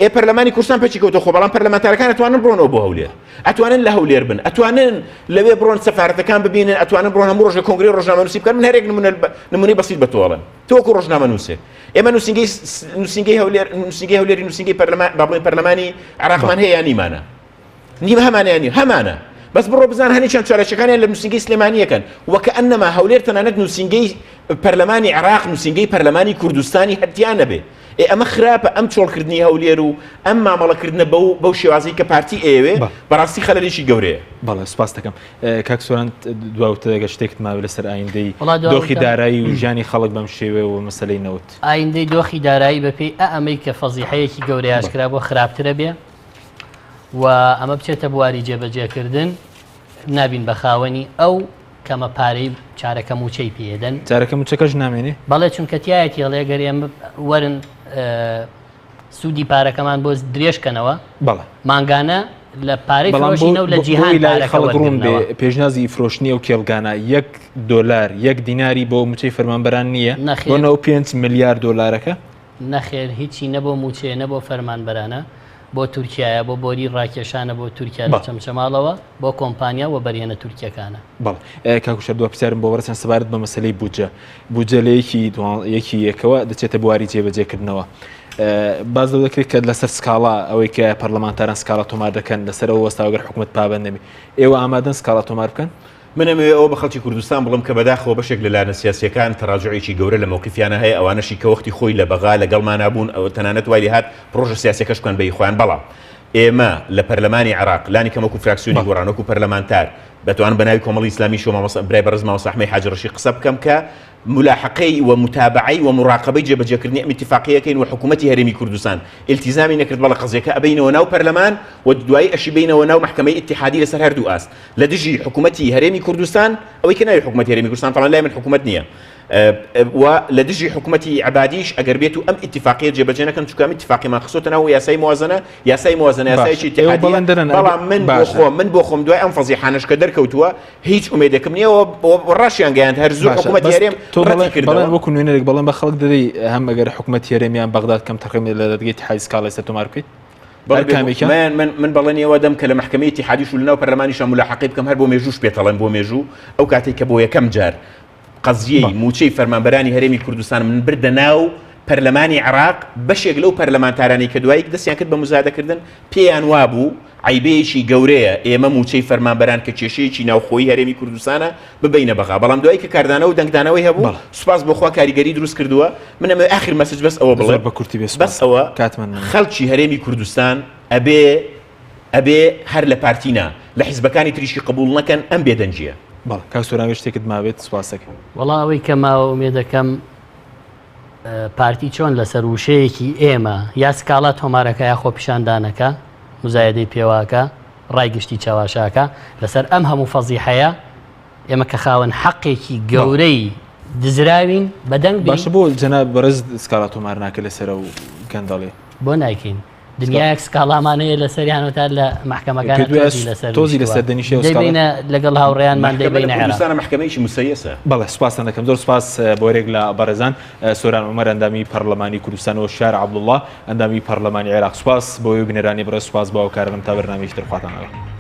ئێ پەرلەمانی کوردستان پەکی کەوتووە خۆ بەڵام پەرلەمانتارەکان ئەتوانن بڕۆنەوە بۆ هەولێر، ئەتوانن لە هەولێر بن، ئەتوانن لەوێ بڕۆن سەفارەتەکان ببینن، ئەتوانن بڕۆن هەموو ڕۆژێک کۆنگرەی ڕۆژنامەنووسی بکەن. من هەرێک نمونە نمونەی بەسیت بە تۆ ئەڵێم. تۆ وەکوو ڕۆژنامەنووسێک ئێمە نووسینگەی نووسینگەی هەولێر نووسینگەی هەولێری نووسینگەی پەرلەمان با بڵێین پەرلەمانی عێراقمان هەیە یان نیمانە؟ نیمە هەمانە یان نیە هەمانە بەس بڕۆ بزان هەنێکیان چالاکیەکانیان لە نووسینگەی سلێمانیەکەن وەکەئەنەما هەولێر تەنانەت نووسینگەی پەرلەمانی عێراق نووسینگەی پەرلەمانی کوردستانی هەرتیا نەبێ ئێ ئەمە خراپە ئەم چۆڵکردنی هەولێر و ئەم مامەڵەکردنە بەو بەو شێوازەی کە پارتی ئەیەوێ بەڕاستی خەلەلێکی گەورەیە. بەڵێ سوپاس دەکەم کاک سۆران دواوتە گەر شتێکت ماوێ لەسەر ئایندەی دۆخی دارایی و ژیانی خەڵک بەم شێوەیە و مەسەلەی نەوت. ئایندەی دۆخی دارایی بەپێی ئەمەی کە فەزیحەیەکی گەورەی ئاشکرا بووە خراپترە بێ و ئەمە بچێتە بواری جێبەجێکردن نابین بە خاوەنی ئەو کەمە پارەی چارەکە موچەی پێدەن چارەکە موچەکەش نامێنێ بەڵێ چونکە تایەتی هەڵێ گەر ئێمە وەرن. سوودی پارەکەمان بۆ درێژ کەنەوە بەڵێ مانگانە لە پارەی بەڵام بۆ فرۆشینە و لە بۆ جیهان بۆی لای پارەکە خەڵک ڕوون بێ وەرگرنەوە. پێشنیازی فرۆشتنی ئەو کێڵگانە یەک دۆلار یەک دیناری بۆ مووچەی فەرمانبەران نییە نەخێر. بۆ 95 ملیار دۆلارەکە؟ نەخێر هیچی نە بۆ مووچەیە نە بۆ فەرمانبەرانە بۆ تورکیایە بۆ بۆری ڕاکێشانە بۆ تورکیا لە بەڵێ. چەمچەماڵەوە بۆ کۆمپانیا و وەبەرهێنە تورکیەکانە. بەڵێ کاک وشار دوا پرسیارم بۆ بەڕێزتان سەبارەت بە مەسەلەی بودجە بودجە لە یەکی یەکی یەکەوە دەچێتە بواری جێبەجێکردنەوە باز لەوە دەکرێت کە لەسەر سکاڵا ئەوەی کە پەرلەمانتاران سکاڵا تۆمار دەکەن لەسەر ئەوە وەستاوە گەر حکومەت پابەند نەبێ ئێوە ئامادەن سکاڵا تۆمار بکەن؟ من ئەمەوێ ئەوە بە خەڵکی کوردستان بڵێم کە بەداخەوە بەشێک لە لایەنە سیاسییەکان تەراجوعێکی گەورە لە مەوقیفیانە هەیە ئەوانەشی کە وەختی خۆی لە بەغا لەگەڵمانا بوون ئەوە تەنانەت وای لێهات پڕۆژە سیاسیەکەش بکەن بە هی خۆیان بەڵام ئێمە لە پەرلەمانی عێراق لانی کەم وەکو فراکسیۆنی گۆڕان وەکو پەرلەمانتار دەتوانم بە ناوی کۆمەڵی ئیسلامیش و مامۆستا برای بەڕێز مامۆستا ئەحمەی حاجی ڕەشی قسە بکەم کە ملاحەقەی و متابەعەی و مراقەبەی جێبەجێکردنی ئەم ئیتیفاقیەکەین و حکوومەتی هەرێمی کوردستان ئیلتیزامی نەکرد بەڵێ قەزیەکە ئەبەینەوە ناو پەرلەمان و دوایی ئەشی بەینەوە ناو مەحکەمەی ئیتیحادی لەسەر هەردوو ئاست لە دژی حکوومەتی هەرێمی کوردستان ئەوەی کە ناوی حکوومەتی هەرێمی کوردستان تەڵان لای من حکوومەت نییە و لە دژی حکوومەتی عەبادیش ئەگەر بێت و ئەم ئیتیفاقیە جێبەجێ نەکەن چونکە ئەم ئیتیفاقیمان خستۆتە ناو یاسای موازنە یاسای موازنە یاسایەکی باشە ئێوە ئیتیحادیە بەڵێن دەدەن ئەگەر بەڵام من بۆ باشە خۆم من بۆ خۆم دوای ئەم فەزیحانەش کە دەرکەوتووە هیچ ئومێدێکم نییە و و ڕاشیان گەیاند هەر زوو باشە حکوومەتی بەس هەرێم تۆ ڕەتی بەڵێن کردەوە. بەڵێن وەکو نوێنەرێک بەڵێن بە خەڵک دەدەی هەم ئەگەر حکوومەتی هەرێم یان بەغداد کەم تەرخەمی لە دادگەی ئیتیحادی سکاڵای سەر تۆمار بکەیت بەڵێ هەر بێگومان کامێکیان؟ من من من بەڵێنی ئەوە دەم کە لە مەحکەمەی ئیتیحادیش و لەناو پەرلەمانیشا مولاحەقەی بکەم هەر بۆ مێژووش پێتەڵێم بۆ مێژوو ئەو کاتەی کە بۆ یەکەم جار قەزیەی مووچەی فەرمانبەرانی هەرێمی کوردستان من بردە ناو پەرلەمانی عێراق، بەشێک لەو پەرلەمانتارانەی کە دوایی دەستیان کرد بە موزایەدەکردن پێیان وابوو عەیبەیەکی گەورەیە ئێمە مووچەی فەرمانبەران کە کێشەیەکی ناوخۆیی هەرێمی کوردستانە ببەینە بەغا، بەڵام دوایی کە کاردانەوە و دەنگدانەوەی هەبوو سوپاس بۆ خوا کاریگەری دروست کردووە، من ئەمەوێ ئاخر message بەس ئەوە زۆر بڵێم بە کورتی بێ بەس سوپاس ئەوە کاتمان نەما. خەڵکی هەرێمی کوردستان ئەبێ ئەبێ هەر لە پارتی نا لە حیزبەکانی تریشی قبوڵ نەکەن ئەم بێدەنگیە. بەڵێ کاک سۆران گەر شتێکت مابێت سوپاستەکەم. وەڵا ئەوەی کە ماوە ئومێدەکەم پارتی چۆن لەسەر وشەیەکی ئێمە یا سکاڵا تۆمارەکە یا خۆپیشاندانەکە مزایدەی پێواکە ڕای گشتی چاواشاکە لەسەر ئەم هەموو فەزیحەیە ئێمە کە خاوەن حەقێکی گەورەی دزراوین بەدەنگ بین. باشە بۆ جەناب بەڕێز سکاڵا تۆمار ناکەی لەسەر ئەو گەندەڵیە؟ بۆ نایکەین؟ دنیایەک سکاڵامان هەیە لەسەریان و تا لە مەحکەمەکان پێت وایە تۆزی لەسەر تۆزی نیشتووە. لەسەر دەنیشێ و سکاڵا دەیبەینە لەگەڵ هاوڕێیانمان مەحکەمە لە دەیبەینە عێراق. کوردستانە مەحکەمەیەکی مسەیەسە. بەڵێ سوپاستان دەکەم زۆر سوپاس بۆ هەریەک لە بەڕێزان سۆران عومەر ئەندامی پەڕلەمانی کوردستان و شار عەبدوڵڵا ئەندامی پەڕلەمانی عێراق سوپاس بۆ ئێوەی بینەرانی بەڕێز سوپاس بۆ هاوکارانم تا بەرنامەیەکی تر خواتان لەگەڵ.